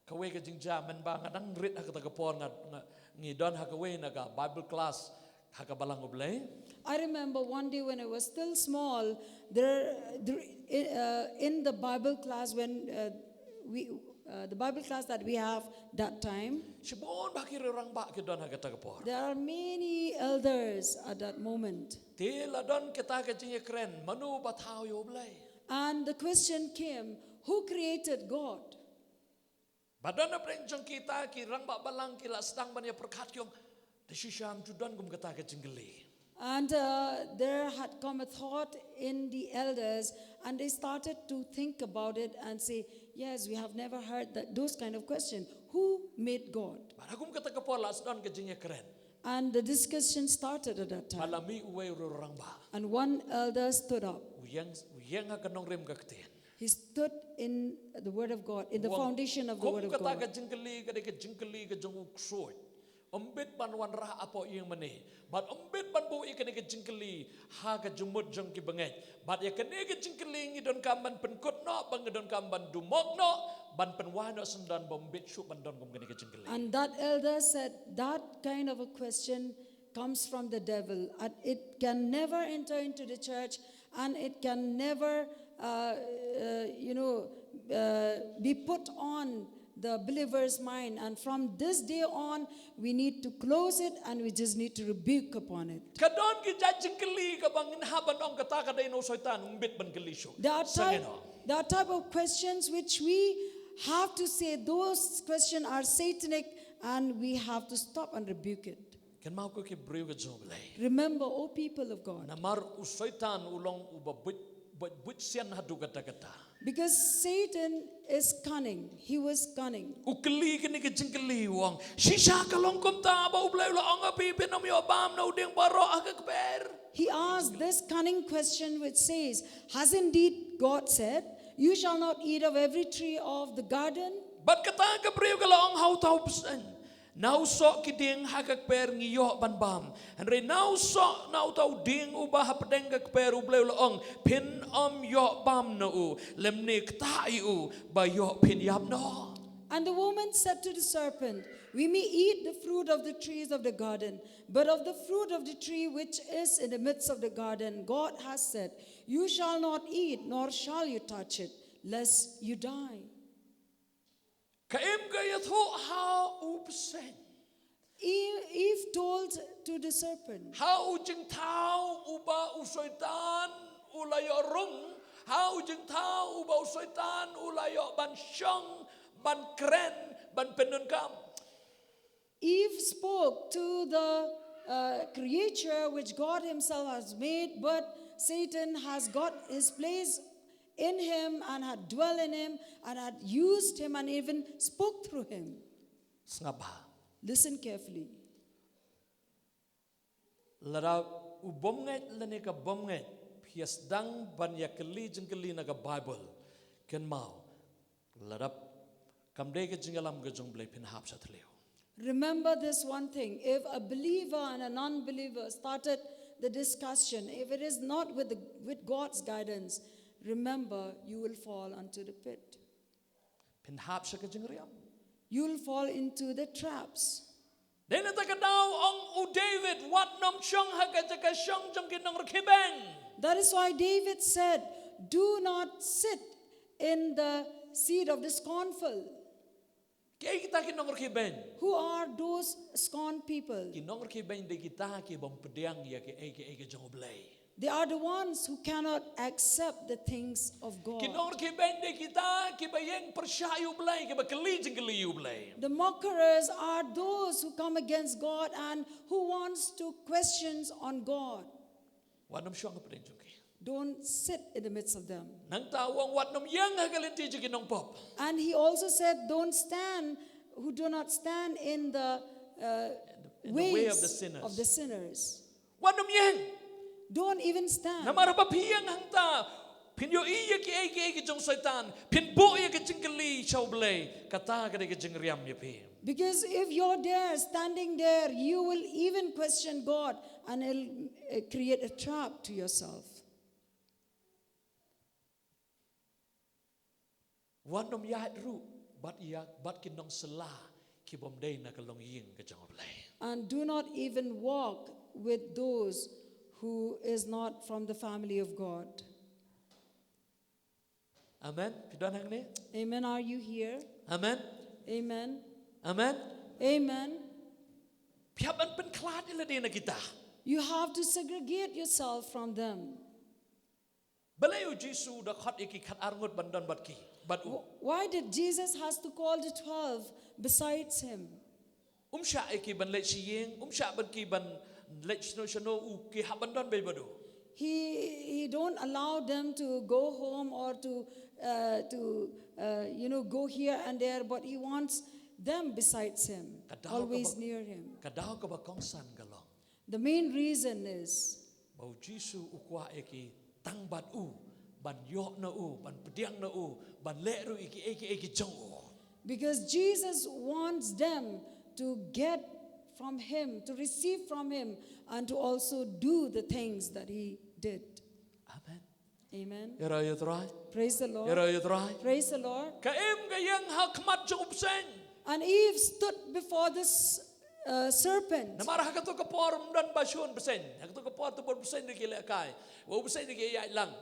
kawei ka jingjia, mynba nga dang rit ha kata ka por, nga, nga, ngi don ha kawei na ka Bible class ha ka Balang U Blei. I remember one day when I was still small, there, there uh, in the Bible class when uh, we uh, the Bible class that we have that time, shibun bha ki rangbah ki don ha kata ka por. There are many elders at that moment. Te la don kata ka jingïakren, mano ba thaw ïa U Blei? And the question came, who created God? Ba don na pdeng jong kita ki rangbah balang ki la sdang ban ïa pyrkhat, ki ong, te shisha ym ju don kum kata ka jingkylli. And uh, there had come a thought in the elders, and they started to think about it and say, "Yes, we have never heard that, those kind of question. Who made God?" Bad ha kum kata ka por la sdang ka jingïakren. And the discussion started at that time. Bad la mih uwei u rangbah. And one elder stood up. U ïeng, u ïeng ha ka nongrim ka ktien. He stood in the word of God, in the foundation of the word of God. Kum kata ka jingkylli ka dei ka jingkylli ka jong u ksuid. Ym bit ban wanrah hapoh ïing mane. Bad ym bit ban buh ïa kane ka jingkylli ha ka jingmut jong ki bangeit. Bad ïa kane ka jingkylli ngi donkam ban pynkut noh, ba ngi donkam ban dumok noh, ban pynwai noh syndon, ba ym bit shuh ban don kum kane ka jingkylli. And that elder said, "That kind of a question comes from the devil. And it can never enter into the church, and it can never, uh, uh, you know, uh, be put on the believer's mind, and from this day on, we need to close it and we just need to rebuke upon it. Ka don ki jait jingkylli kaba ngin hap ban ong kata ka dei na u Soitan, ym bit ban kylli shuh. There are type, there are type of questions which we have to say those questions are satanic and we have to stop and rebuke it. Kynmaw ko ki briew ka jong U Blei. Remember, O people of God. Namar u Soitan u long uba buit, buit, buit sian haduh katta katta. Because Satan is cunning. He was cunning. U kylli kine ki jingkylli, u ong, shisha ka long kumta ba U Blei u la ong ïa phi phin ym ïoh bam na u dieng baroh ha ka kper? He asked this cunning question which says, "Has indeed God said, 'You shall not eat of every tree of the garden'?" Bad kata ka briew ka la ong ha uta u bseiñ, na u soh ki dieng ha ka kper ngi ïoh ban bam, hynrei na u soh na uta u dieng uba hapdeng ka kper U Blei u la ong, phin ym ïoh bam na u, lymne ktah ïa u ba ïoh phin ïap noh. And the woman said to the serpent, "We may eat the fruit of the trees of the garden, but of the fruit of the tree which is in the midst of the garden, God has said, 'You shall not eat, nor shall you touch it, lest you die.'" Ka im ka ïathuh ha u bseiñ. Eve, Eve told to the serpent. Ha u jingthaw uba u Soitan u la ïoh rung, ha u jingthaw uba u Soitan u la ïoh ban shong, ban kren, ban pyndonkam. Eve spoke to the uh, creature which God Himself has made, but Satan has got his place in him and had dwelt in him and had used him and even spoke through him. Sngap bha. Listen carefully. Lada u bym ngeit lane ka bym ngeit phi ïa sdang ban ïa kylli jingkylli na ka Baibl, kynmaw, lada kam dei ka jingïalam ka jong U Blei phin hap sha thliew. Remember this one thing. If a believer and a non-believer started the discussion, if it is not with, the, with God's guidance, remember, you will fall unto the pit. Phin hap sha ka jingriam. You'll fall into the traps. Dei na kata ka daw ong u David, wat nym shong ha ka jaka shong jong ki nongrkhie beiñ. That is why David said, "Do not sit in the seat of the scornful." Kiei kita ki nongrkhie beiñ? Who are those scorned people? Ki nongrkhie beiñ dei kita ki bym pdiang ïa kiei kiei ki jong U Blei. They are the ones who cannot accept the things of God. Ki nongrkhie beiñ dei kita kiba ïeng pyrshah ïa U Blei, kiba kylli jingkylli ïa U Blei. The mockers are those who come against God and who wants to questions on God. Wat nym shong hapdeng jong ki. Don't sit in the midst of them. Nangta u ong wat nym ïeng ha ka lynti jong ki nongpop. And he also said, "Don't stand, who do not stand in the uh, in the way of the ways sinners. Of the sinners." Wat nym ïeng. Don't even stand. Namar ba phi ïeng hangta, phin ïohi ïa kiei kiei ki jong Soitan, phin buh ïa ka jingkylli sha U Blei, kata ka dei ka jingriam ïa phi. Because if you're there, standing there, you will even question God and it'll uh, create a trap to yourself. Wat nym ïaid ruh bad ïa, bad ki nongsylla ki bym dei na ka longïing ka jong U Blei. And do not even walk with those who is not from the family of God. Amen. Phi don hangne? Amen. Are you here? Amen. Amen. Amen. Amen. Phi hap ban pynkhlad ïa lade na kita. You have to segregate yourself from them. Balei u Jisu u da khot ïa ki khatar ngut ban don bad ki, bad u? Wh- Why did Jesus has to call the twelve besides him? Um shah ïa ki ban leit sha ïing, um shah ban ki ban leit shano shano, u ki hap ban don bad u. He, he don't allow them to go home or to, uh, to uh, you know, go here and there, but he wants them besides him, always near him. Ka daw kaba kongsan ka long. The main reason is ba u Jisu u kwah ïa ki tang bad u, ban ïoh na u, ban pdiang na u, ban leh ruh ïa kiei kiei ki jong u. Because Jesus wants them to get from him, to receive from him, and to also do the things that he did. Amen. Amen. Ïaroh ïa u Trai. Praise the Lord. Ïaroh ïa u Trai. Praise the Lord. Ka im ka ïeng ha khmat jong u bseiñ. And Eve stood before this uh, serpent. Namar ha kato ka por ym don ba shun bseiñ. Ha kato ka por te bun bseiñ ruh ki lehkai. Wa u bseiñ ruh ki ïaid lang.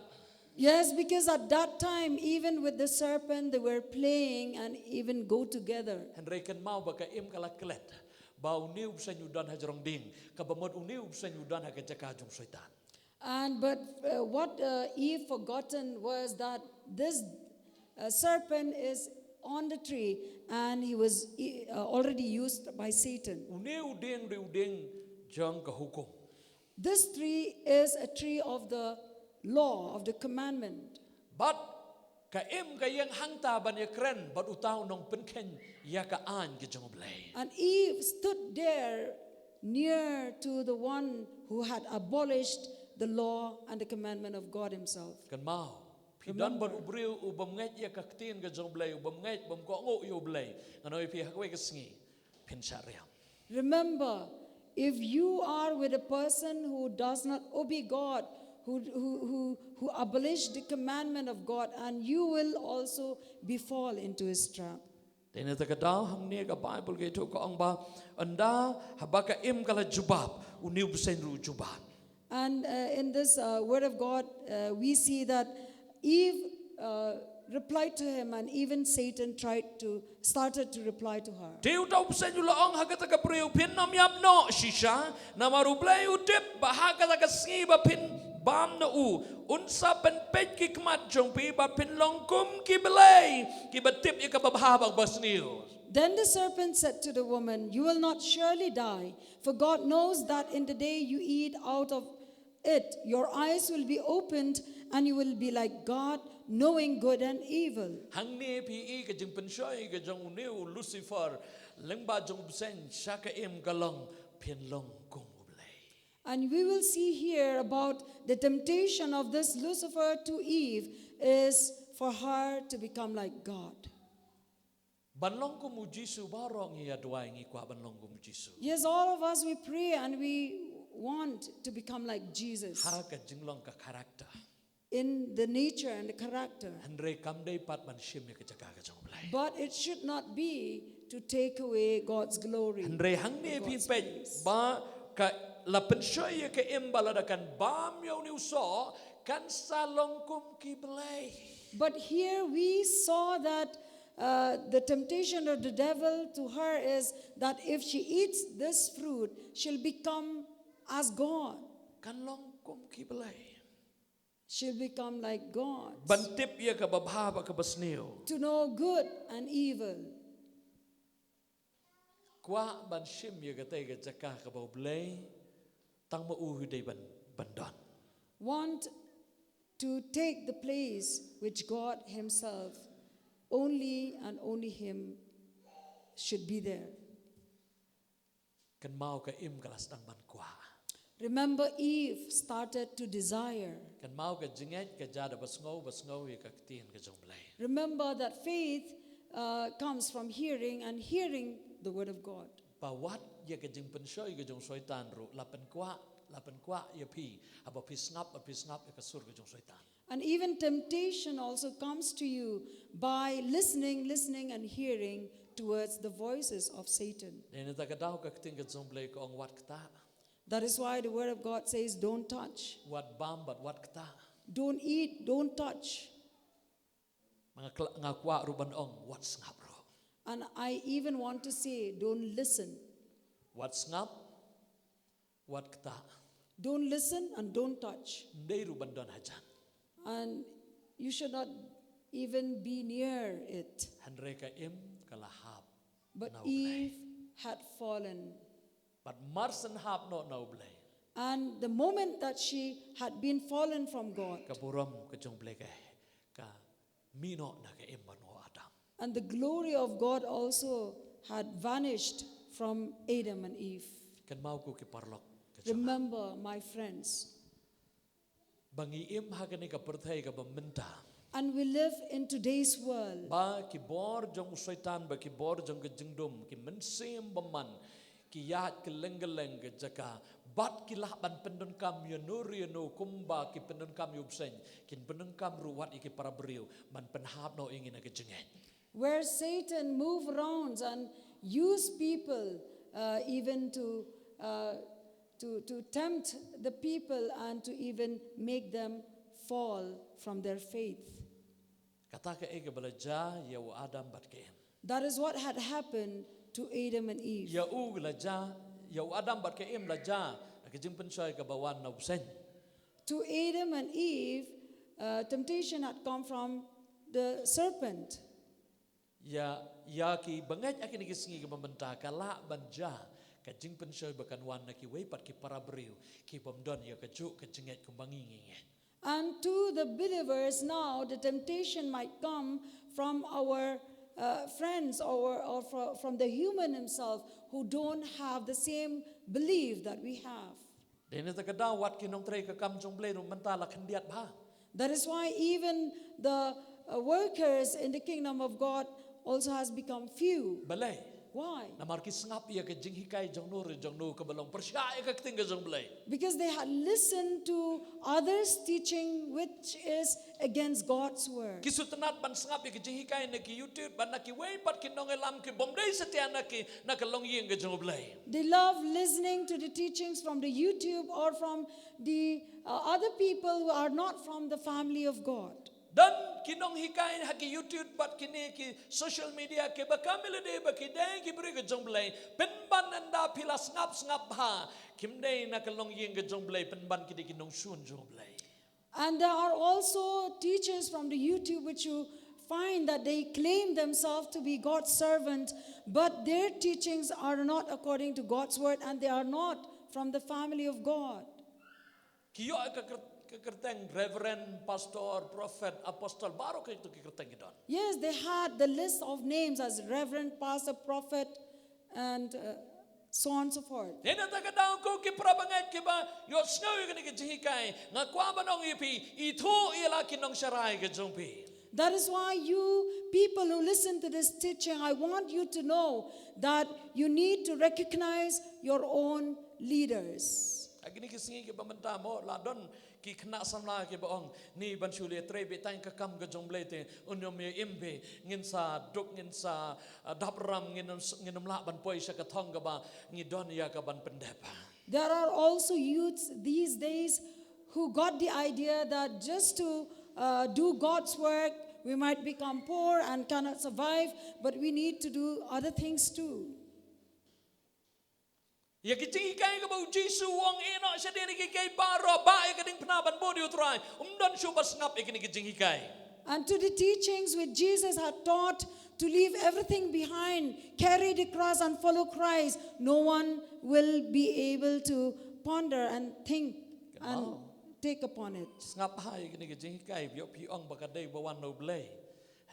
Yes, because at that time, even with the serpent, they were playing and even go together. Hynrei kynmaw ba ka im ka la klet ba une u bseiñ u don ha jrong dieng, kaba mut une u bseiñ u don ha ka jaka jong Soitan. And but uh, what uh, Eve forgotten was that this uh, serpent is on the tree and he was uh, already used by Satan. Une u dieng dei u dieng jong ka hukum. This tree is a tree of the law, of the commandment. Bad ka im ka ïeng hangta ban ïakren bad uta u nongpynkheiñ ïa ka aiñ ka jong U Blei. And Eve stood there near to the one who had abolished the law and the commandment of God Himself. Kynmaw, phi don bad u briew u bym ngeit ïa ka ktien ka jong U Blei, u bym ngeit, bym kohnguh ïa U Blei, ngan ong ïa phi ha kawei ka sngi phin shah riam. Remember, if you are with a person who does not obey God, who, who, who, who abolish the commandment of God, and you will also be fall into his trap. Te na kata ka daw hangne ka Bible ka ïathuh ka ong ba ynda haba ka im ka la jubab, une u bseiñ ruh u jubab. And uh, in this uh, word of God, uh, we see that Eve uh, replied to him, and even Satan tried to started to reply to her. Te uta u bseiñ u la ong ha kata ka briew, phin ym ïap noh shisha, namar U Blei u tip ba ha kata ka sngi ba phin bam na u, un sa pynpeit ki khmat jong phi bad phin long kum ki blei kiba tip ïa kaba bha bad kaba sniew. Then the serpent said to the woman, "You will not surely die, for God knows that in the day you eat out of it, your eyes will be opened, and you will be like God, knowing good and evil." Hangne phi i ka jingpynshoi ka jong une u Lucifer, lyngba jong u bseiñ sha ka im ka long, phin long kum U Blei. And we will see here about the temptation of this Lucifer to Eve is for her to become like God. Ban long kum u Jisu, baroh ngi ïa duwai ngi kwah ban long kum u Jisu. Yes, all of us, we pray and we want to become like Jesus. Ha ka jinglong ka character. In the nature and the character. Hynrei kam dei pat ban shim ïa ka jaka ka jong U Blei. But it should not be to take away God's glory. Hynrei hangne phi peit ba ka la pynshoi ïa ka im ba lada kan bam ïa une u soh, kan sa long kum ki blei. But here we saw that uh, the temptation of the devil to her is that if she eats this fruit, she'll become as God. Kan long kum ki blei. She'll become like God. Ban tip ïa kaba bha bad kaba sniew. To know good and evil. Kwah ban shim ïa katei ka jaka kaba U Blei tang ma u hi dei ban, ban don. Want to take the place which God Himself, only and only Him, should be there. Kynmaw ka im ka la sdang ban kwah. Remember, Eve started to desire. Kynmaw ka jingngeit ka jia da ba sngew, ba sngew ïa ka ktien ka jong U Blei. Remember that faith uh, comes from hearing, and hearing the word of God. Ba wat ïa ka jingpynshoi ka jong Soitan ruh la pynkwah, la pynkwah ïa phi haba phi sngap, ba phi sngap ïa ka sur ka jong Soitan. And even temptation also comes to you by listening, listening and hearing towards the voices of Satan. Dei na kata ka daw ka ktien ka jong U Blei ka ong wat ktah. That is why the word of God says, "Don't touch." Wat bam bad wat ktah. Don't eat, don't touch. Nga, nga kwah ruh ban ong wat sngap ruh. And I even want to say, "Don't listen." Wat sngap, wat ktah. Don't listen and don't touch. Ym dei ruh ban don hajan. And you should not even be near it. Hynrei ka im ka la hap na U Blei. But Eve had fallen. Bad mar shen hap noh na U Blei. And the moment that she had been fallen from God. Ka burom ka jong U Blei ka, ka mih noh na ka im ban u Adam. And the glory of God also had vanished from Adam and Eve. Kynmaw ko ki paralok ka jong nga. Remember, my friends. Ba ngi im ha kane ka pyrthei kaba mynta. And we live in today's world. Ba ki bor jong u Soitan, ba ki bor jong ka jingdum, ki mynsiem bymman, ki ïaid kylleng kylleng ka jaka, bad ki lah ban pyndonkam ïano re ïano kumba ki pyndonkam ïa u bseiñ, kin pyndonkam ruh wat ïa ki para briew ban pynhap noh ïa ngi na ka jingngeit. Where Satan move around and use people uh, even to, uh, to, to tempt the people and to even make them fall from their faith. Kata kaei kaba la jia ïa u Adam bad ka Im. That is what had happened to Adam and Eve. Ïa u la jia, ïa u Adam bad ka Im la jia ka jingpynshoi kaba wan na u bseiñ. To Adam and Eve, uh, temptation had come from the serpent. Ïa, ïa ki bangeit ha kine ki sngi kiba mynta ka lah ban jia ka jingpynshoi ba kan wan na kiwei pat ki para briew ki bym don ïa kajuh ka jingngeit kumba ngi ngi ngeit. And to the believers now, the temptation might come from our uh, friends or, or fro- from the human himself who don't have the same belief that we have. Dei na kata ka daw wat ki nongtrei ka kam jong U Blei ruh mynta la khyndiat bha. That is why even the uh, workers in the kingdom of God also has become few. Balei? Why? Namar ki sngap ïa ka jinghikai jong no re jong no kaba long pyrshah ïa ka ktien ka jong U Blei. Because they had listened to others' teaching, which is against God's word. Ki sngewtynnat ban sngap ïa ka jinghikai na ki YouTube bad na kiwei pat ki nongïalam ki bym dei satia na ki, na ka longïing ka jong U Blei. They love listening to the teachings from the YouTube or from the uh, other people who are not from the family of God. Don ki nonghikai ha ki YouTube bad kine ki social media kiba kam ïalade ba ki dei ki briew ka jong U Blei. Pynban ynda phi la sngap sngap bha, kim dei na ka longïing ka jong U Blei, pynban ki dei ki nongshun jong U Blei. And there are also teachers from the YouTube which you find that they claim themselves to be God's servant, but their teachings are not according to God's word and they are not from the family of God. Ki ïoh ka kyr- ka kyrteng Reverend, Pastor, Prophet, Apostle, baroh kito ki kyrteng ki don. Yes, they had the list of names as Reverend, Pastor, Prophet, and uh, so on and so forth. Dei na kata ka daw ko ki para bangeit kiba ïohsngew ïa kane ka jinghikai, nga kwah ban ong ïa phi, ithuh ïa la ki nongsharai ka jong phi. That is why you people who listen to this teaching, I want you to know that you need to recognize your own leaders. Ha kine ki sngi kiba mynta mo la don ki khynnah samla kiba ong, ngi ban shu leh trei beit tang ka kam ka jong U Blei te, un ym ïa im beit, ngin sa duk, ngin sa uh, dap ram, ngin ym, ngin ym lah ban poi sha ka thong kaba ngi don ïa ka ban pyndep. There are also youths these days who got the idea that just to uh, do God's work, we might become poor and cannot survive, but we need to do other things too. Ïa ki jinghikai kaba u Jisu u ong, ïeh noh shadien ïa kiei kiei baroh, bah ïa ka diengphna ban bud ïa u Trai. Um don shuh ba sngap ïa kine ki jinghikai. And to the teachings which Jesus had taught to leave everything behind, carry the cross and follow Christ, no one will be able to ponder and think and take upon it. Sngap bha ïa kine ki jinghikai, ïoh phi ong ba ka dei ba wan na U Blei.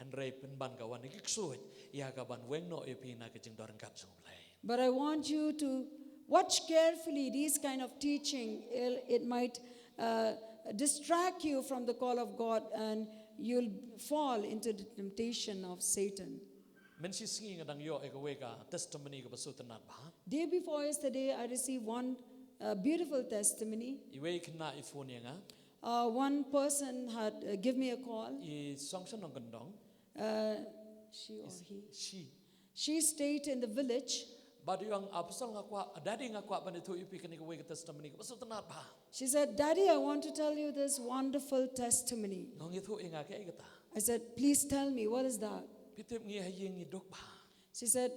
Hynrei pynban ka wan ïa ki ksuid ïa ka ban weng noh ïa phi na ka jingdon ryngkat jong U Blei. But I want you to watch carefully these kind of teaching. It, it might uh, distract you from the call of God and you'll fall into the temptation of Satan. Mynshisngi nga dang ïoh ïa kawei ka testimony kaba sngewtynnat bha. Day before yesterday, I received one uh, beautiful testimony. Iwei i khynnah i phone ïa nga. Uh, one person had uh, give me a call. I shong sha nongkyndong. Uh, she or he. She. She stayed in the village. Bad i ong, Apostle, nga kwah, Daddy, nga kwah ban ïathuh ïa phi kane kawei ka testimony kaba sngewtynnat bha. She said, "Daddy, I want to tell you this wonderful testimony." Nongïathuh ïa nga kaei kata. I said, "Please tell me, what is that?" Phi tip ngi ha ïing ngi duk bha. She said,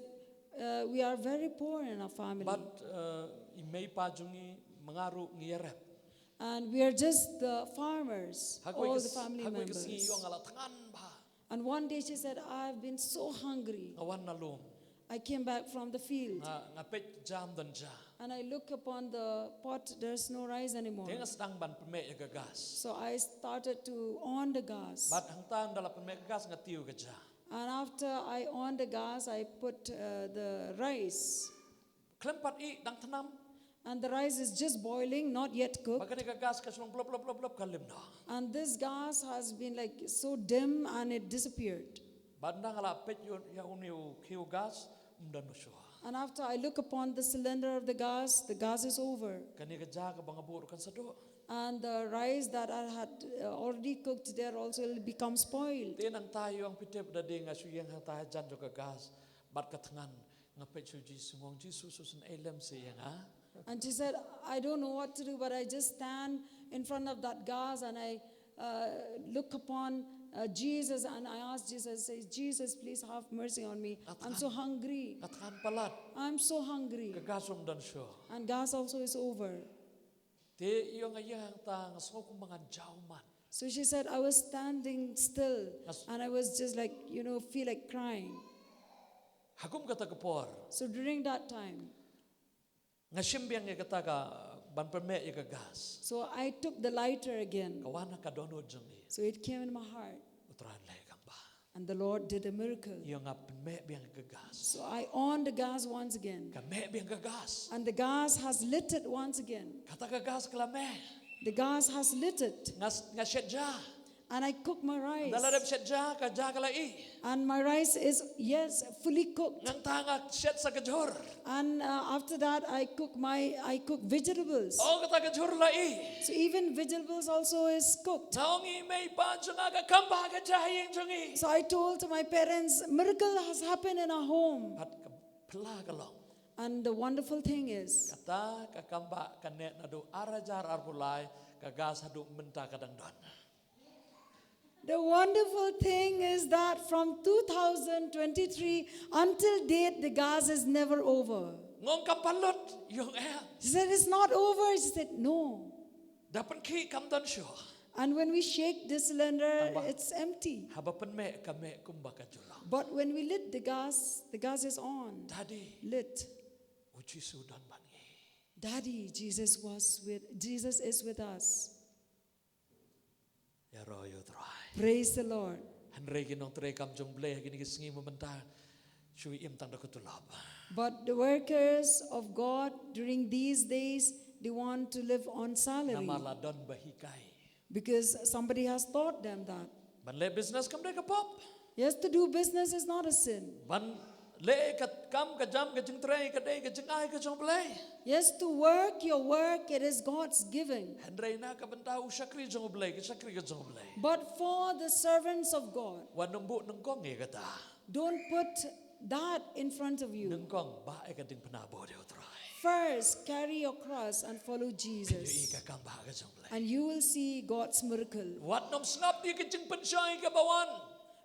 uh, "We are very poor in our family." Bad uh, i mei pa jong ngi ma nga ruh ngi ïarep. And we are just the farmers, all the family members. Ha kawei ka sngi i ong nga la thngan bha. And one day she said, "I've been so hungry." Nga wan na lum. I came back from the field. Nga, nga peit jam don ja. And I look upon the pot, there's no rice anymore. Te nga sdang ban pynmih ïa ka gas. So I started to on the gas. Bad hangta ynda la pynmih ka gas nga tiew ka ja. And after I on the gas, I put uh, the rice. Khlem pat ih dang thnam. And the rice is just boiling, not yet cooked. Bad kane ka gas ka shu long blop blop blop blop ka lim noh. And this gas has been like so dim and it disappeared. Bad ynda nga la peit ïa une u khiew gas, um don shuh. And after I look upon the cylinder of the gas, the gas is over. Kane ka ja kaba nga buh ruh kan sa duh. And the rice that I had uh, already cooked there also will become spoiled. Te nangta i ong, phi tip Daddy, nga shu ïeng hangta hajan jong ka gas bad ka thngan, nga peit sha u Jisu, nga ong, Jisu, shu sngewlem seh ïa nga. And she said, "I don't know what to do, but I just stand in front of that gas and I uh, look upon uh, Jesus, and I asked Jesus, say, "Jesus, please have mercy on me. I'm so hungry. Nga thngan palat. I'm so hungry." Ka gas um don shuh. And gas also is over. Te ïa nga ïa hangta nga sngew kumba ngan jaw man. So she said, "I was standing still and I was just like, you know, feel like crying." Ha kum kata ka por. So during that time, nga shim biang ïa kata ka ban pynmeh ïa ka gas. So I took the lighter again. Ka wan ha ka dohnud jong ngi. So it came in my heart. U Trai un leh kam ba. And the Lord did a miracle. Ïa nga pynmeh biang ka gas. So I on the gas once again. Ka meh biang ka gas. And the gas has lit it once again. Kata ka gas ka la meh. The gas has lit it. Nga s-, nga shet ja. And I cook my rice. Ynda la dep shet ja, ka ja ka la ih. And my rice is, yes, fully cooked. Nangta nga shet sa ka jhur. And uh, after that, I cook my, I cook vegetables. Oh, kata ka jhur la ih. So even vegetables also is cooked. Nga ong ïa i mei i pa jong nga, ka kam ba ka jia ha ïing jong ngi. So I told to my parents, "Miracle has happened in our home." Bad ka pla ka long. And the wonderful thing is, kata ka kam ba ka neh naduh ar hajar arphew lai, ka gas haduh mynta ka dang don. The wonderful thing is that from two thousand twenty-three until date, the gas is never over. Nga ong, kam pat lut, ïa nga. She said, "It's not over." She said, "No." Da pynkhih kam don shuh. And when we shake this cylinder, it's empty. Haba pynmeh ka meh kumba ka ju long. But when we lit the gas, the gas is on. Daddy. Lit. U Jisu don bad ngi. Daddy, Jesus was with, Jesus is with us. Ïaroh ïa u Trai. Praise the Lord. Hynrei ki nongtrei kam jong u Blei ha kine ki sngi mynta shu im tang da ka tulop. But the workers of God during these days, they want to live on salary. Namar la don ba hikai. Because somebody has taught them that. Ban leh business kam dei ka pop. Yes, to do business is not a sin. Ban leh ka kam ka jam ka jingtrei ka dei ka jingai ka jong u Blei. Yes, to work your work, it is God's giving. Hynrei na ka bynta u shakri jong u Blei, ka shakri ka jong u Blei. But for the servants of God, wat nym buh nyngkong ïa kata. Don't put that in front of you. Nyngkong bah ïa ka diengphna bud ïa u Trai. First, carry your cross and follow Jesus. Phin ïohi ka kam bah ka jong u Blei. And you will see God's miracle. Wat nym sngap ïa ka jingpynshoi kaba wan.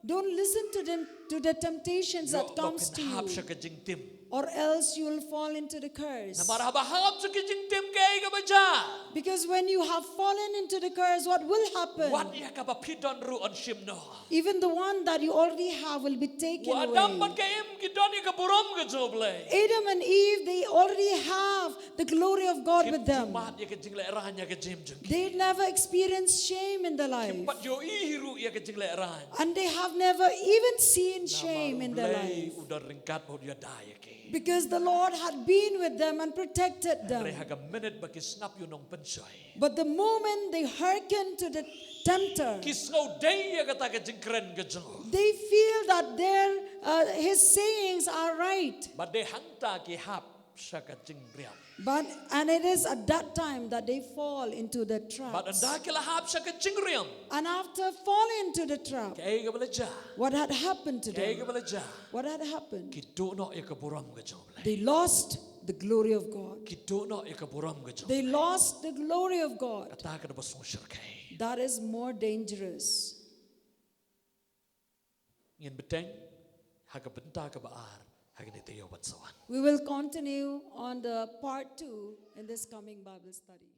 Don't listen to them, to the temptations that comes to you. Ïoh ba phin hap sha ka jingtim. Or else you will fall into the curse. Namar haba hap sha ka jingtim kaei kaba jia? Because when you have fallen into the curse, what will happen? Wat ïa kaba phi don ruh yn shim noh. Even the one that you already have will be taken away. U Adam bad ka Im ki don ïa ka burom ka jong u Blei. Adam and Eve, they already have the glory of God with them. Kim ju mad ïa ka jinglehrain ha ka jingim jong ki. They never experienced shame in their life. Kim pat ïohi hi ruh ïa ka jinglehrain. And they have never even seen shame in their life. Namar u Blei u don ryngkat bad u ïada ïa ki. Because the Lord had been with them and protected them. Hynrei ha ka minit ba ki sngap ïa u nongpynshoi. But the moment they hearken to the tempter, ki sngew dei ïa kata ka jingkren ka jong u. They feel that their, uh, his sayings are right. Bad dei hangta ki hap sha ka jingriam. But, and it is at that time that they fall into the traps. Bad ynda ki la hap sha ka jingriam. And after falling into the trap, kaei kaba la jia? What had happened to them? Kaei kaba la jia? What had happened? Ki duh noh ïa ka burom ka jong u Blei. They lost the glory of God. Ki duh noh ïa ka burom ka jong u Blei. They lost the glory of God. Kata ka dei ba sngewshyrkhei. That is more dangerous. Ngin bteng ha ka bynta kaba ar ha kane ka taïew ban sa wan. We will continue on the part two in this coming Bible study.